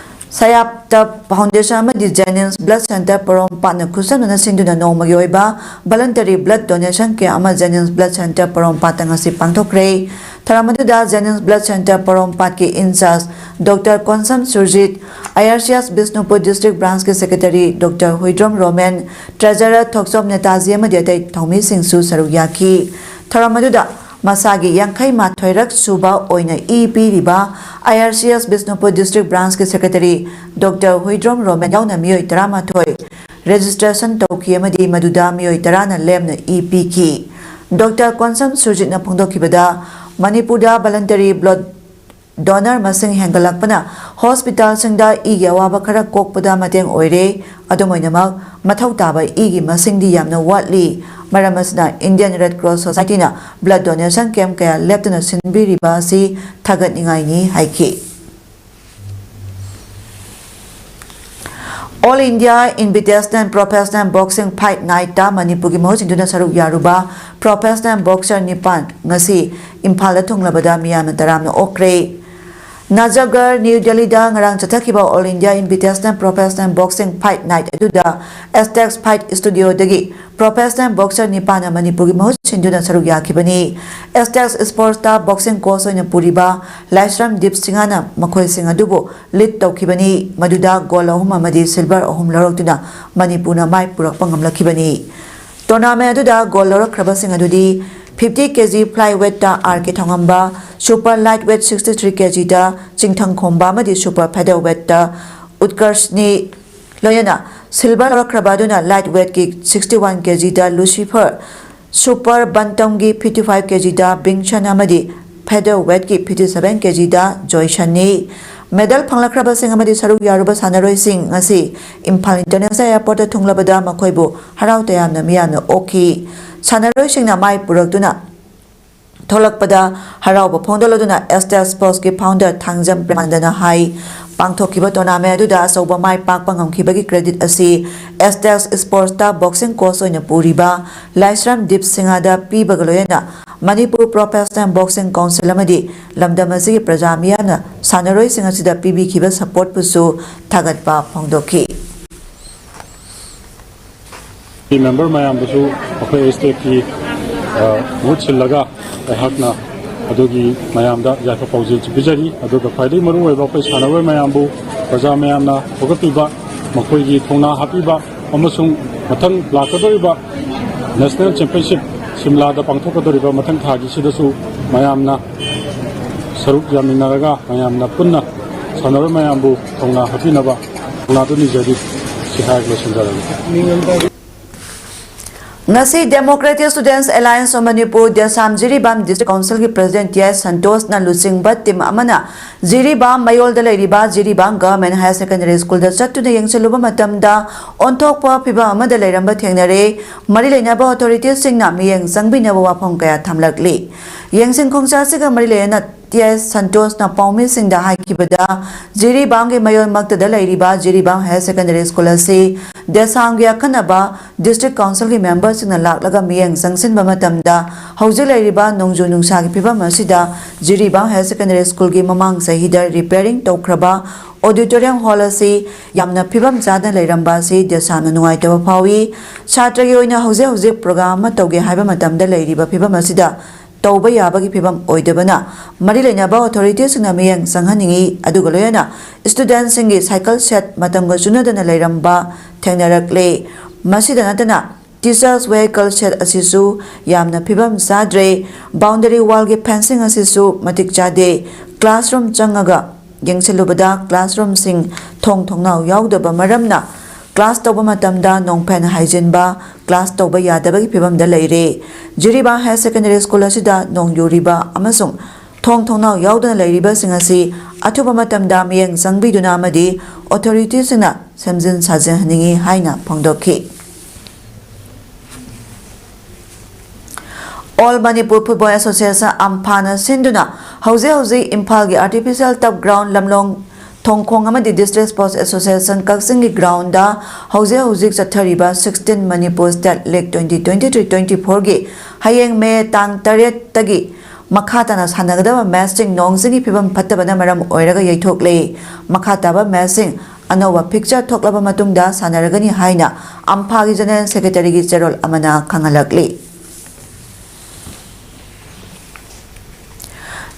ꯁꯌꯥꯞꯇ foundation ꯑꯃꯗꯤ Jennings Blood Center ꯄꯣꯔꯣꯝꯄꯥꯠꯅ ꯈꯨꯠꯁꯝꯅꯅ ꯁꯤꯟꯗꯨꯅ ꯅꯣꯡꯃꯒꯤ ꯑꯣꯏꯕ voluntary blood donation camp ꯑꯃ Jennings Blood Center ꯄꯣꯔꯣꯝꯄꯥꯠꯇ ꯉꯁꯤ ꯄꯥꯡꯊꯣꯛꯈ꯭ꯔꯦ꯫ ꯊꯧꯔꯝ ꯑꯗꯨꯗ Jennings Blood Center ꯄꯣꯔꯣꯝꯄꯥꯠꯀꯤ in charge Doctor Konsam Surjit, I R C S Bishnupur district branchꯀꯤ secretary Doctor Huidrom Roman, treasurer ꯊꯣꯛꯆꯣꯝ ꯅꯦꯇꯥꯖꯤ ꯑꯃꯗꯤ ꯑꯇꯩ ꯊꯧꯃꯤꯁꯤꯡꯁꯨ ꯁꯔꯨꯛ ꯌꯥꯈꯤ꯫ ꯊꯧꯔꯝ ꯑꯗꯨꯗ ꯃꯁꯥꯒꯤ ꯌꯥꯡꯈꯩ ꯃꯥꯊꯣꯏꯔꯛ ꯁꯨꯕ ꯑꯣꯏꯅ ꯏ ꯄꯤꯔꯤꯕ I R C S Bishnupur district branchꯀꯤ secretary Doctor Huidrom Roman ꯌꯥꯎꯅ ꯃꯤꯑꯣꯏ ꯇꯔꯥꯃꯥꯊꯣꯏ registration ꯇꯧꯈꯤ ꯑꯃꯗꯤ ꯃꯗꯨꯗ ꯃꯤꯑꯣꯏ ꯇꯔꯥꯅ ꯂꯦꯝꯅ ꯏ ꯄꯤꯈꯤ꯫ Doctor ꯀꯣꯟꯁꯝ ꯁꯨꯔꯖꯤꯠꯅ ꯐꯣꯡꯗꯣꯛꯈꯤꯕꯗ, ꯃꯅꯤꯄꯨꯔꯗ voluntary blood donor ꯃꯁꯤꯡ ꯍꯦꯟꯒꯠꯂꯛꯄꯅ hospitalꯁꯤꯡꯗ ꯏꯒꯤ ꯑꯋꯥꯕ ꯈꯔ ꯀꯣꯛꯄꯗ ꯃꯇꯦꯡ ꯑꯣꯏꯔꯦ꯫ ꯑꯗꯨꯝ ꯑꯣꯏꯅꯃꯛ, ꯃꯊꯧ ꯇꯥꯕ ꯏꯒꯤ ꯃꯁꯤꯡꯗꯤ ꯌꯥꯝꯅ ꯋꯥꯠꯂꯤ꯫ ꯃꯔꯝ ꯑꯁꯤꯅ Indian Red Cross Societyꯅ blood donation camp ꯀꯌꯥ ꯂꯦꯞꯇꯅ ꯁꯤꯟꯕꯤꯔꯤꯕ ꯑꯁꯤ ꯊꯥꯒꯠꯅꯤꯡꯉꯥꯏꯅꯤ ꯍꯥꯏꯈꯤ꯫ All India Invitational Professional Boxing Fight Nightꯇ ꯃꯅꯤꯄꯨꯔꯒꯤ ꯃꯍꯨꯠ ꯁꯤꯟꯗꯨꯅ ꯁꯔꯨꯛ ꯌꯥꯔꯨꯕ professional boxer ꯅꯤꯄꯥꯟ ꯉꯁꯤ ꯏꯝꯐꯥꯜꯗ ꯊꯨꯡꯂꯕꯗ ꯃꯤꯌꯥꯝꯅ ꯇꯔꯥꯝꯅ ꯑꯣꯛꯈ꯭ꯔꯦ꯫ ꯅꯖꯒꯔ, ꯅ꯭ꯌꯨ ꯗꯦꯜꯂꯤꯗ ꯉꯔꯥꯡ ꯆꯠꯊꯈꯤꯕ All India Invitational Professional Boxing Fight Night ꯑꯗꯨꯗ Aztecs Fight Studioꯗꯒꯤ professional boxer ꯅꯤꯄꯥꯟꯅ ꯃꯅꯤꯄꯨꯔꯒꯤ ꯃꯍꯨꯠ ꯁꯤꯟꯗꯨꯅ ꯁꯔꯨꯛ ꯌꯥꯈꯤꯕꯅꯤ꯫ Aztecs Sportsꯇ boxing coach ꯑꯣꯏꯅ ꯄꯨꯔꯤꯕ ꯂꯥꯏꯁ꯭ꯔꯝ ꯗꯤꯞ ꯁꯤꯡꯍꯅ ꯃꯈꯣꯏꯁꯤꯡ ꯑꯗꯨꯕꯨ lead ꯇꯧꯈꯤꯕꯅꯤ꯫ ꯃꯗꯨꯗ gold ꯑꯍꯨꯝ ꯑꯃꯗꯤ silver ꯑꯍꯨꯝ ꯂꯧꯔꯛꯇꯨꯅ ꯃꯅꯤꯄꯨꯔꯅ ꯃꯥꯏ ꯄꯨꯔꯛꯄ ꯉꯝꯂꯛꯈꯤꯕꯅꯤ꯫ Tournament ꯑꯗꯨꯗ gold ꯂꯧꯔꯛꯈ꯭ꯔꯕꯁꯤꯡ ꯑꯗꯨꯗꯤ fifty kg flyweight ꯇ R K ꯊꯣꯡꯉꯝꯕ, super lightweight sixty three kg ꯗ ꯆꯤꯡꯊꯪꯈꯣꯝꯕ ꯑꯃꯗꯤ super featherweight ꯇ ꯎꯠꯀꯔꯁꯅꯤ, ꯂꯣꯏꯅꯅ silver ꯂꯧꯔꯛꯈ꯭ꯔꯕ ꯑꯗꯨꯅ lightweight ꯀꯤ sixty one kg ꯗ ꯂꯨꯁꯤꯐꯔ, super bantam ꯒꯤ fifty five kg ꯗ ꯕꯤꯡꯁꯟ ꯑꯃꯗꯤ featherweight ꯀꯤ fifty seven kg ꯗ ꯖꯣꯏꯁꯟꯅꯤ꯫ Medal ꯐꯪꯂꯛꯈ꯭ꯔꯕꯁꯤꯡ ꯑꯃꯗꯤ ꯁꯔꯨꯛ ꯌꯥꯔꯨꯕ ꯁꯥꯟꯅꯔꯣꯏꯁꯤꯡ ꯉꯁꯤ ꯏꯝꯐꯥꯜ International Airport ꯇ ꯊꯨꯡꯂꯕꯗ ꯃꯈꯣꯏꯕꯨ ꯍꯔꯥꯎ ꯇꯌꯥꯝꯅ ꯃꯤꯌꯥꯝꯅ ꯑꯣꯛꯈꯤ꯫ ꯁꯥꯟꯅꯔꯣꯏꯁꯤꯡꯅ ꯃꯥꯏ ꯄꯨꯔꯛꯇꯨꯅ ꯊꯣꯛꯂꯛꯄꯗ ꯍꯔꯥꯎꯕ ꯐꯣꯡꯗꯣꯛꯂꯗꯨꯅ Aztec Sports ꯀꯤ founder ꯊꯥꯡꯖꯝ ꯄ꯭ꯔꯦꯃꯥꯅꯟꯗꯅ ꯍꯥꯏ, ꯄꯥꯡꯊꯣꯛꯈꯤꯕ tournament ꯑꯗꯨꯗ ꯑꯆꯧꯕ ꯃꯥꯏ ꯄꯥꯛꯄ ꯉꯝꯈꯤꯕꯒꯤ credit ꯑꯁꯤ Aztec Sports ꯇ boxing coach ꯑꯣꯏꯅ ꯄꯨꯔꯤꯕ ꯂꯥꯏꯁ꯭ꯔꯝ ꯗꯤꯞ ꯁꯤꯡꯍꯗ ꯄꯤꯕꯒ ꯂꯣꯏꯅꯅ ꯃꯅꯤꯄꯨꯔ Professional Boxing Council ꯑꯃꯗꯤ ꯂꯝꯗꯝ ꯑꯁꯤꯒꯤ ꯄ꯭ꯔꯖꯥ ꯃꯤꯌꯥꯝꯅ ꯁꯥꯟꯅꯔꯣꯏꯁꯤꯡ ꯑꯁꯤꯗ ꯄꯤꯕꯤꯈꯤꯕ support ꯄꯨꯁꯨ ꯊꯥꯒꯠꯄ ꯐꯣꯡꯗꯣꯛꯈꯤ꯫ ꯃꯦꯝꯕꯔ ꯃꯌꯥꯝꯗꯁꯨ ꯑꯩꯈꯣꯏ Aztec ꯀꯤ ꯃꯍꯨꯠ ꯁꯤꯜꯂꯒ ꯑꯩꯍꯥꯛꯅ ꯑꯗꯨꯒꯤ ꯃꯌꯥꯝꯗ ꯌꯥꯏꯐ ꯄꯥꯎꯖꯦꯜꯁꯨ ꯄꯤꯖꯔꯤ꯫ ꯑꯗꯨꯒ ꯈ꯭ꯋꯥꯏꯗꯒꯤ ꯃꯔꯨ ꯑꯣꯏꯕ ꯑꯩꯈꯣꯏ ꯁꯥꯟꯅꯔꯣꯏ ꯃꯌꯥꯝꯕꯨ ꯄ꯭ꯔꯖꯥ ꯃꯌꯥꯝꯅ ꯍꯧꯒꯠꯄꯤꯕ, ꯃꯈꯣꯏꯒꯤ ꯊꯧꯅꯥ ꯍꯥꯞꯄꯤꯕ ꯑꯃꯁꯨꯡ ꯃꯊꯪ ꯂꯥꯛꯀꯗꯧꯔꯤꯕ National Championship ꯁꯤꯝꯂꯥꯗ ꯄꯥꯡꯊꯣꯛꯀꯗꯧꯔꯤꯕ ꯃꯊꯪ ꯊꯥꯒꯤꯁꯤꯗꯁꯨ ꯃꯌꯥꯝꯅ ꯁꯔꯨꯛ ꯌꯥꯃꯤꯟꯅꯔꯒ ꯃꯌꯥꯝꯅ ꯄꯨꯟꯅ ꯁꯥꯟꯅꯔꯣꯏ ꯃꯌꯥꯝꯕꯨ ꯊꯧꯅꯥ ꯍꯥꯞꯄꯤꯅꯕ ꯊꯧꯅꯥꯗꯨ ꯅꯤꯖꯔꯤ꯫ ꯁꯤ ꯍꯥꯏꯔꯒ ꯂꯣꯏꯁꯤꯟꯖꯔꯒꯦ꯫ ꯉꯁꯤ Democratic Students Alliance of Manipur, Desam Jiribam District Council ꯒꯤ President ꯇꯤ ꯑꯥꯏ ꯁꯟꯇꯣꯁꯅ ꯂꯨꯆꯤꯡꯕ team ꯑꯃꯅ ꯖꯤꯔꯤꯕꯥꯝ ꯃꯌꯣꯜꯗ ꯂꯩꯔꯤꯕ Jiribam Government Higher Secondary School ꯗ ꯆꯠꯇꯨꯅ ꯌꯦꯡꯁꯤꯜꯂꯨꯕ ꯃꯇꯝꯗ ꯑꯣꯟꯊꯣꯛꯄ ꯐꯤꯚꯝ ꯑꯃꯗ ꯂꯩꯔꯝꯕ ꯊꯦꯡꯅꯔꯦ꯫ ꯃꯔꯤ ꯂꯩꯅꯕ authorities ꯁꯤꯡꯅ ꯃꯤꯠꯌꯦꯡ ꯆꯪꯕꯤꯅꯕ ꯋꯥꯐꯝ ꯀꯌꯥ ꯊꯝꯂꯛꯂꯤ꯫ ꯌꯦꯡꯁꯤꯟ ꯈꯣꯡꯁꯥ ꯑꯁꯤꯒ ꯃꯔꯤ ꯂꯩꯅꯅ ꯇꯤ ꯑꯥꯏ ꯁꯟꯇꯣꯁꯅ ꯄꯥꯎꯃꯤꯁꯤꯡꯗ ꯍꯥꯏꯈꯤꯕꯗ, ꯖꯤꯔꯤꯕꯥꯝꯒꯤ ꯃꯌꯣꯜꯃꯛꯇꯗ ꯂꯩꯔꯤꯕ ꯖꯤꯔꯤꯕꯥꯝ Higher Secondary School ꯑꯁꯤ ꯗꯦꯁꯥꯝꯒꯤ ꯑꯈꯟꯅꯕ District Council ꯒꯤ member ꯁꯤꯡꯅ ꯂꯥꯛꯂꯒ ꯃꯤꯠꯌꯦꯡ ꯆꯪꯁꯤꯟꯕ ꯃꯇꯝꯗ ꯍꯧꯖꯤꯛ ꯂꯩꯔꯤꯕ ꯅꯣꯡꯖꯨ ꯅꯨꯡꯁꯥꯒꯤ ꯐꯤꯚꯝ ꯑꯁꯤꯗ ꯖꯤꯔꯤꯕꯥꯝ Higher Secondary School ꯒꯤ ꯃꯃꯥꯡ ꯆꯍꯤꯗ repairing ꯇꯧꯈ꯭ꯔꯕ auditorium hall ꯑꯁꯤ ꯌꯥꯝꯅ ꯐꯤꯚꯝ ꯆꯥꯗꯅ ꯂꯩꯔꯝꯕ ꯑꯁꯤ ꯗꯦꯁꯥꯝꯅ ꯅꯨꯡꯉꯥꯏꯇꯕ ꯐꯥꯎꯏ꯫ ꯁꯥꯇ꯭ꯔꯒꯤ ꯑꯣꯏꯅ ꯍꯧꯖꯤꯛ ꯍꯧꯖꯤꯛ program ꯑꯃ ꯇꯧꯒꯦ ꯍꯥꯏꯕ ꯃꯇꯝꯗ ꯂꯩꯔꯤꯕ ꯐꯤꯚꯝ ꯑꯁꯤꯗ ꯇꯧꯕ ꯌꯥꯕꯒꯤ ꯐꯤꯚꯝ ꯑꯣꯏꯗꯕꯅ ꯃꯔꯤ ꯂꯩꯅꯕ authorities ꯁꯤꯡꯅ ꯃꯤꯠꯌꯦꯡ ꯆꯪꯍꯟꯅꯤꯡꯏ꯫ ꯑꯗꯨꯒ ꯂꯣꯏꯅꯅ student ꯁꯤꯡꯒꯤ cycle shed ꯃꯇꯝꯒ ꯆꯨꯅꯗꯅ ꯂꯩꯔꯝꯕ ꯊꯦꯡꯅꯔꯛꯂꯦ꯫ ꯃꯁꯤꯗ ꯅꯠꯇꯅ Teachers vehicle shed ꯑꯁꯤꯁꯨ ꯌꯥꯝꯅ ꯐꯤꯕꯝ ꯆꯥꯗ꯭ꯔꯦ꯫ Boundary wallꯒꯤ fencing ꯑꯁꯤꯁꯨ ꯃꯇꯤꯛ ꯆꯥꯗꯦ꯫ Classroom ꯆꯪꯉꯒ ꯌꯦꯡꯁꯤꯜꯂꯨꯕꯗ classroomꯁꯤꯡ ꯊꯣꯡ ꯊꯣꯡꯅꯥꯎ ꯌꯥꯎꯗꯕ ꯃꯔꯝꯅ class ꯇꯧꯕ ꯃꯇꯝꯗ ꯅꯣꯡꯐꯦꯟ ꯍꯥꯏꯖꯤꯟꯕ, class ꯇꯧꯕ ꯌꯥꯗꯕꯒꯤ ꯐꯤꯕꯝꯗ ꯂꯩꯔꯦ꯫ ꯖꯤꯔꯤꯕꯥꯝ Higher Secondary School ꯑꯁꯤꯗ ꯅꯣꯡ ꯌꯨꯔꯤꯕ ꯑꯃꯁꯨꯡ ꯊꯣꯡ ꯊꯣꯡꯅꯥꯎ ꯌꯥꯎꯗꯅ ꯂꯩꯔꯤꯕꯁꯤꯡ ꯑꯁꯤ ꯑꯊꯨꯕ ꯃꯇꯝꯗ ꯃꯤꯠꯌꯦꯡ ꯆꯪꯕꯤꯗꯨꯅ ꯑꯃꯗꯤ authorityꯁꯤꯡꯅ ꯁꯦꯝꯖꯤꯟ ꯁꯥꯖꯤꯟꯍꯟꯅꯤꯡꯏ ꯍꯥꯏꯅ ꯐꯣꯡꯗꯣꯛꯈꯤ꯫ All Manipur Football Association, ꯑꯝꯐꯥꯅ ꯁꯤꯟꯗꯨꯅ ꯍꯧꯖꯤꯛ ꯍꯧꯖꯤꯛ ꯏꯝꯐꯥꯜꯒꯤ Artificial Turf Ground, ꯂꯝꯂꯣꯡ ꯊꯣꯡꯈꯣꯡ ꯑꯃꯗꯤ District Sports Association ꯀꯛꯆꯤꯡꯒꯤ groundꯗ ꯍꯧꯖꯤꯛ ꯍꯧꯖꯤꯛ ꯆꯠꯊꯔꯤꯕ sixteen Manipur State League twenty twenty-three twenty-fourꯒꯤ ꯍꯌꯦꯡ ꯃꯦ ꯇꯥꯡ ꯇꯔꯦꯠꯇꯒꯤ ꯃꯈꯥ ꯇꯥꯅ ꯁꯥꯟꯅꯒꯗꯕ matchꯁꯤꯡ ꯅꯣꯡ ꯆꯤꯡꯒꯤ ꯐꯤꯕꯝ ꯐꯠꯇꯕꯅ ꯃꯔꯝ ꯑꯣꯏꯔꯒ ꯌꯩꯊꯣꯛꯂꯦ꯫ ꯃꯈꯥ ꯇꯥꯕ matchꯁꯤꯡ ꯑꯅꯧꯕ fixture ꯊꯣꯛꯂꯕ ꯃꯇꯨꯡꯗ ꯁꯥꯟꯅꯔꯒꯅꯤ ꯍꯥꯏꯅ ꯑꯝꯐꯥꯒꯤ General Secretaryꯒꯤ ꯆꯦꯔꯣꯜ ꯑꯃꯅ ꯈꯪꯍꯜꯂꯛꯂꯤ꯫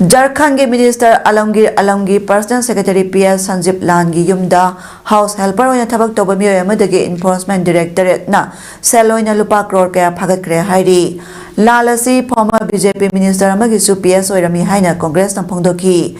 ꯖꯔꯈꯟꯒꯤ Minister ꯑꯂꯝꯒꯤꯔ ꯑꯂꯝꯒꯤ Personal Secretary P S ꯁꯟꯖꯤꯞ ꯂꯥꯜꯒꯤ ꯌꯨꯝꯗ house helper ꯑꯣꯏꯅ ꯊꯕꯛ ꯇꯧꯕ ꯃꯤꯑꯣꯏ ꯑꯃꯗꯒꯤ Enforcement Directorateꯅ ꯁꯦꯜ ꯑꯣꯏꯅ ꯂꯨꯄꯥ ꯀ꯭ꯔꯣꯔ ꯀꯌꯥ ꯐꯥꯒꯠꯈ꯭ꯔꯦ ꯍꯥꯏꯔꯤ꯫ ꯂꯥꯜ ꯑꯁꯤ former B J P minister ꯑꯃꯒꯤꯁꯨ P S ꯑꯣꯏꯔꯝꯃꯤ ꯍꯥꯏꯅ Congressꯅ ꯐꯣꯡꯗꯣꯛꯈꯤ꯫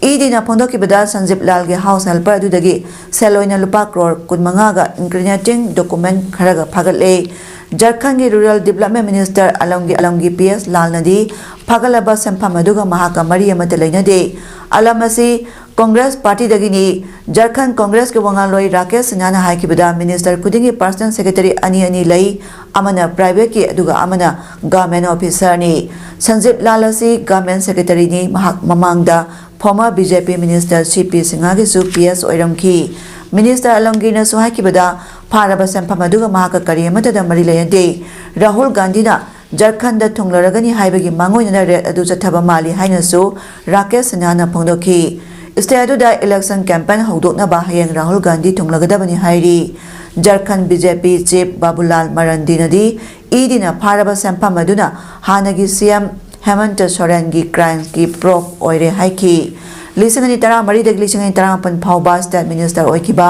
EDꯅ ꯐꯣꯡꯗꯣꯛꯈꯤꯕꯗ, ꯁꯟꯖꯤꯞ ꯂꯥꯜꯒꯤ house helper ꯑꯗꯨꯗꯒꯤ ꯁꯦꯜ ꯑꯣꯏꯅ ꯂꯨꯄꯥ ꯀ꯭ꯔꯣꯔ ꯀꯨꯟꯃꯉꯥꯒ incriminating document ꯈꯔꯒ ꯐꯥꯒꯠꯂꯦ꯫ ꯖꯔꯈꯟꯒꯤ Rural Development Minister ꯑꯂꯝꯒꯤ ꯑꯂꯝꯒꯤ P S ꯂꯥꯜꯅꯗꯤ ꯐꯥꯒꯠꯂꯕ ꯁꯦꯟꯐꯝ ꯑꯗꯨꯒ ꯃꯍꯥꯛꯀ ꯃꯔꯤ ꯑꯃꯠꯇ ꯂꯩꯅꯗꯦ꯫ ꯑꯂꯝ ꯑꯁꯤ Congress partyꯗꯒꯤꯅꯤ꯫ ꯖꯔꯈꯟ Congressꯀꯤ ꯋꯥꯉꯥꯡꯂꯣꯏ ꯔꯥꯀꯦꯁ ꯁꯤꯟꯍꯥꯅ ꯍꯥꯏꯈꯤꯕꯗ, minister ꯈꯨꯗꯤꯡꯒꯤ personal secretary ꯑꯅꯤ ꯑꯅꯤ ꯂꯩ, ꯑꯃꯅ privateꯀꯤ ꯑꯗꯨꯒ ꯑꯃꯅ government officerꯅꯤ꯫ ꯁꯟꯖꯤꯞ ꯂꯥꯜ ꯑꯁꯤ government secretaryꯅꯤ꯫ ꯃꯍꯥꯛ ꯃꯃꯥꯡꯗ former B J P minister C P ꯁꯤꯡꯍꯒꯤꯁꯨ P S ꯑꯣꯏꯔꯝꯈꯤ꯫ Minister ꯑꯂꯝꯒꯤꯔꯅꯁꯨ ꯍꯥꯏꯈꯤꯕꯗ, ꯐꯥꯔꯕ ꯁꯦꯟꯐꯝ ꯑꯗꯨꯒ ꯃꯍꯥꯛꯀ ꯀꯔꯤ ꯑꯃꯠꯇꯗ ꯃꯔꯤ ꯂꯩꯅꯗꯦ꯫ ꯔꯥꯍꯨꯜ ꯒꯥꯟꯙꯤꯅ ꯖꯔꯈꯟꯗ ꯊꯨꯡꯂꯔꯒꯅꯤ ꯍꯥꯏꯕꯒꯤ ꯃꯥꯡꯑꯣꯏꯅꯅ raid ꯑꯗꯨ ꯆꯠꯊꯕ ꯃꯥꯜꯂꯤ ꯍꯥꯏꯅꯁꯨ ꯔꯥꯀꯦꯁ ꯁꯤꯟꯍꯥꯅ ꯐꯣꯡꯗꯣꯛꯈꯤ꯫ State ꯑꯗꯨꯗ election campaign ꯍꯧꯗꯣꯛꯅꯕ ꯍꯌꯦꯡ ꯔꯥꯍꯨꯜ ꯒꯥꯟꯙꯤ ꯊꯨꯡꯂꯒꯗꯕꯅꯤ ꯍꯥꯏꯔꯤ꯫ ꯖꯔꯈꯟ B J P chief ꯕꯥꯕꯨꯂꯥꯜ ꯃꯔꯟꯗꯤꯅꯗꯤ EDꯅ ꯐꯥꯔꯕ ꯁꯦꯟꯐꯝ ꯑꯗꯨꯅ ꯍꯥꯟꯅꯒꯤ C M ꯍꯦꯃꯟꯇ ꯁꯣꯔꯦꯟꯒꯤ crimeꯀꯤ proof ꯑꯣꯏꯔꯦ ꯍꯥꯏꯈꯤ꯫ ꯂꯤꯁꯤꯡ ꯑꯅꯤ ꯇꯔꯥꯃꯔꯤꯗꯒꯤ ꯂꯤꯁꯤꯡ ꯑꯅꯤ ꯇꯔꯥꯃꯥꯄꯟ ꯐꯥꯎꯕ state minister ꯑꯣꯏꯈꯤꯕ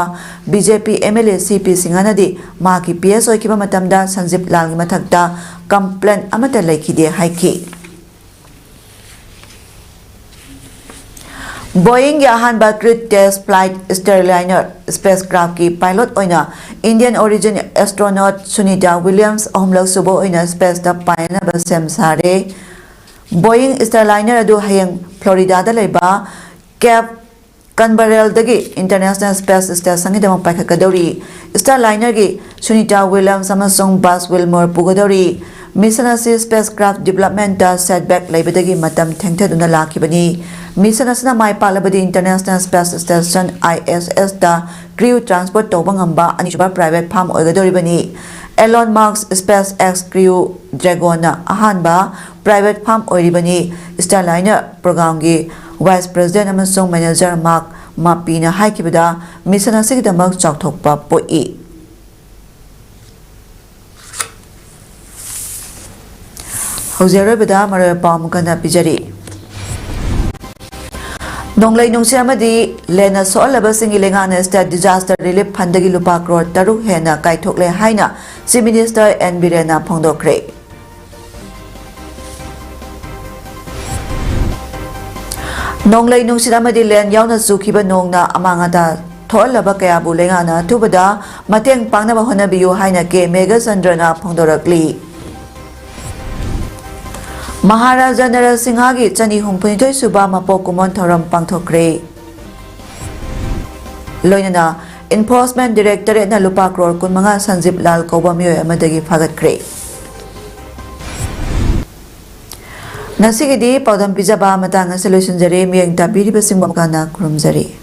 BJP MLA C P ꯁꯤꯡꯍꯅꯗꯤ ꯃꯍꯥꯛꯀꯤ PS ꯑꯣꯏꯈꯤꯕ ꯃꯇꯝꯗ ꯁꯟꯖꯤꯞ ꯂꯥꯜꯒꯤ ꯃꯊꯛꯇ complaint ꯑꯃꯠꯇ ꯂꯩꯈꯤꯗꯦ ꯍꯥꯏꯈꯤ꯫ Boeingꯒꯤ ꯑꯍꯥꯟꯕ crewed test flight Starliner spacecraftꯀꯤ pilot ꯑꯣꯏꯅ Indian origin astronaut Sunita Williams ꯑꯍꯨꯝꯂꯛ ꯁꯨꯕ ꯑꯣꯏꯅ spaceꯇ ꯄꯥꯏꯅꯅꯕ ꯁꯦꯝ ꯁꯥꯔꯦ꯫ Boeing Starliner ꯑꯗꯨ ꯍꯌꯦꯡ Floridaꯗ ꯂꯩꯕ Cape Canaveralꯗꯒꯤ International Space Stationꯒꯤꯗꯃꯛ ꯄꯥꯏꯈꯠꯀꯗꯧꯔꯤ꯫ Starlinerꯒꯤ Sunita Williams ꯑꯃꯁꯨꯡ Buzz Wilmore ꯄꯨꯒꯗꯧꯔꯤ꯫ Mission ꯑꯁꯤ spacecraft developmentꯇ setback ꯂꯩꯕꯗꯒꯤ ꯃꯇꯝ ꯊꯦꯡꯊꯗꯨꯅ ꯂꯥꯛꯈꯤꯕꯅꯤ꯫ Mission ꯑꯁꯤꯅ ꯃꯥꯏ ꯄꯥꯛꯂꯕꯗꯤ International Space Station, ISSꯇ crew transport ꯇꯧꯕ ꯉꯝꯕ ꯑꯅꯤꯁꯨꯕ private firm ꯑꯣꯏꯒꯗꯧꯔꯤꯕꯅꯤ꯫ Elon Musk SpaceX Crew Dragonꯅ ꯑꯍꯥꯟꯕ private firm ꯑꯣꯏꯔꯤꯕꯅꯤ꯫ Starliner programꯒꯤ vice president ꯑꯃꯁꯨꯡ manager Mark Mappyꯅ ꯍꯥꯏꯈꯤꯕꯗ, mission ꯑꯁꯤꯒꯤꯗꯃꯛ ꯆꯥꯎꯊꯣꯛꯄ ꯄꯣꯛꯏ꯫ ꯍꯧꯖꯤꯛ ꯑꯔꯣꯏꯕꯗ ꯃꯔꯨꯑꯣꯏꯕ ꯄꯥꯎ ꯑꯃꯨꯛ ꯍꯟꯅ ꯄꯤꯖꯔꯤ꯫ ꯅꯣꯡꯂꯩ ꯅꯨꯡꯁꯤꯠ ꯑꯃꯗꯤ ꯂꯦꯟꯅ ꯁꯣꯛꯍꯜꯂꯕꯁꯤꯡꯒꯤ ꯂꯩꯉꯥꯛꯅ state disaster relief fundꯗꯒꯤ ꯂꯨꯄꯥ ꯀ꯭ꯔꯣꯔ ꯇꯔꯨꯛ ꯍꯦꯟꯅ ꯀꯥꯏꯊꯣꯛꯂꯦ ꯍꯥꯏꯅ Chief Minister N ꯕꯤꯔꯦꯟꯅ ꯐꯣꯡꯗꯣꯛꯈ꯭ꯔꯦ꯫ ꯅꯣꯡꯂꯩ ꯅꯨꯡꯁꯤꯠ ꯑꯃꯗꯤ ꯂꯦꯟ ꯌꯥꯎꯅ ꯆꯨꯈꯤꯕ ꯅꯣꯡꯅ ꯑꯃꯥꯡ ꯑꯇꯥ ꯊꯣꯛꯍꯜꯂꯕ ꯀꯌꯥꯕꯨ ꯂꯩꯉꯥꯛꯅ ꯑꯊꯨꯕꯗ ꯃꯇꯦꯡ ꯄꯥꯡꯅꯕ ꯍꯣꯠꯅꯕꯤꯌꯨ ꯍꯥꯏꯅ ꯀꯦ ꯃꯦꯘꯆꯟꯗ꯭ꯔꯅ ꯐꯣꯡꯗꯣꯔꯛꯂꯤ꯫ ꯃꯍꯥꯔꯥꯖꯥ ꯅꯔꯁꯤꯡꯍꯒꯤ ꯆꯅꯤ ꯍꯨꯝꯐꯨꯅꯤꯊꯣꯏ ꯁꯨꯕ ꯃꯄꯣꯛ ꯀꯨꯝꯑꯣꯟ ꯊꯧꯔꯝ ꯄꯥꯡꯊꯣꯛꯈ꯭ꯔꯦ꯫ ꯂꯣꯏꯅꯅ Enforcement Directorateꯅ ꯂꯨꯄꯥ ꯀ꯭ꯔꯣꯔ ꯀꯨꯟꯃꯉꯥ ꯁꯟꯖꯤꯞ ꯂꯥꯜ ꯀꯧꯕ ꯃꯤꯑꯣꯏ ꯑꯃꯗꯒꯤ ꯐꯥꯒꯠꯈ꯭ꯔꯦ꯫ ꯉꯁꯤꯒꯤꯗꯤ ꯄꯥꯎꯗꯝ ꯄꯤꯖꯕ ꯃꯇꯥꯡ ꯑꯁꯤ ꯂꯣꯏꯁꯤꯟꯖꯔꯦ꯫ ꯃꯤꯠꯌꯦꯡ ꯇꯥꯕꯤꯔꯤꯕꯁꯤꯡꯕꯨ ꯑꯃꯨꯛ ꯍꯟꯅ ꯈꯨꯔꯨꯝꯖꯔꯤ꯫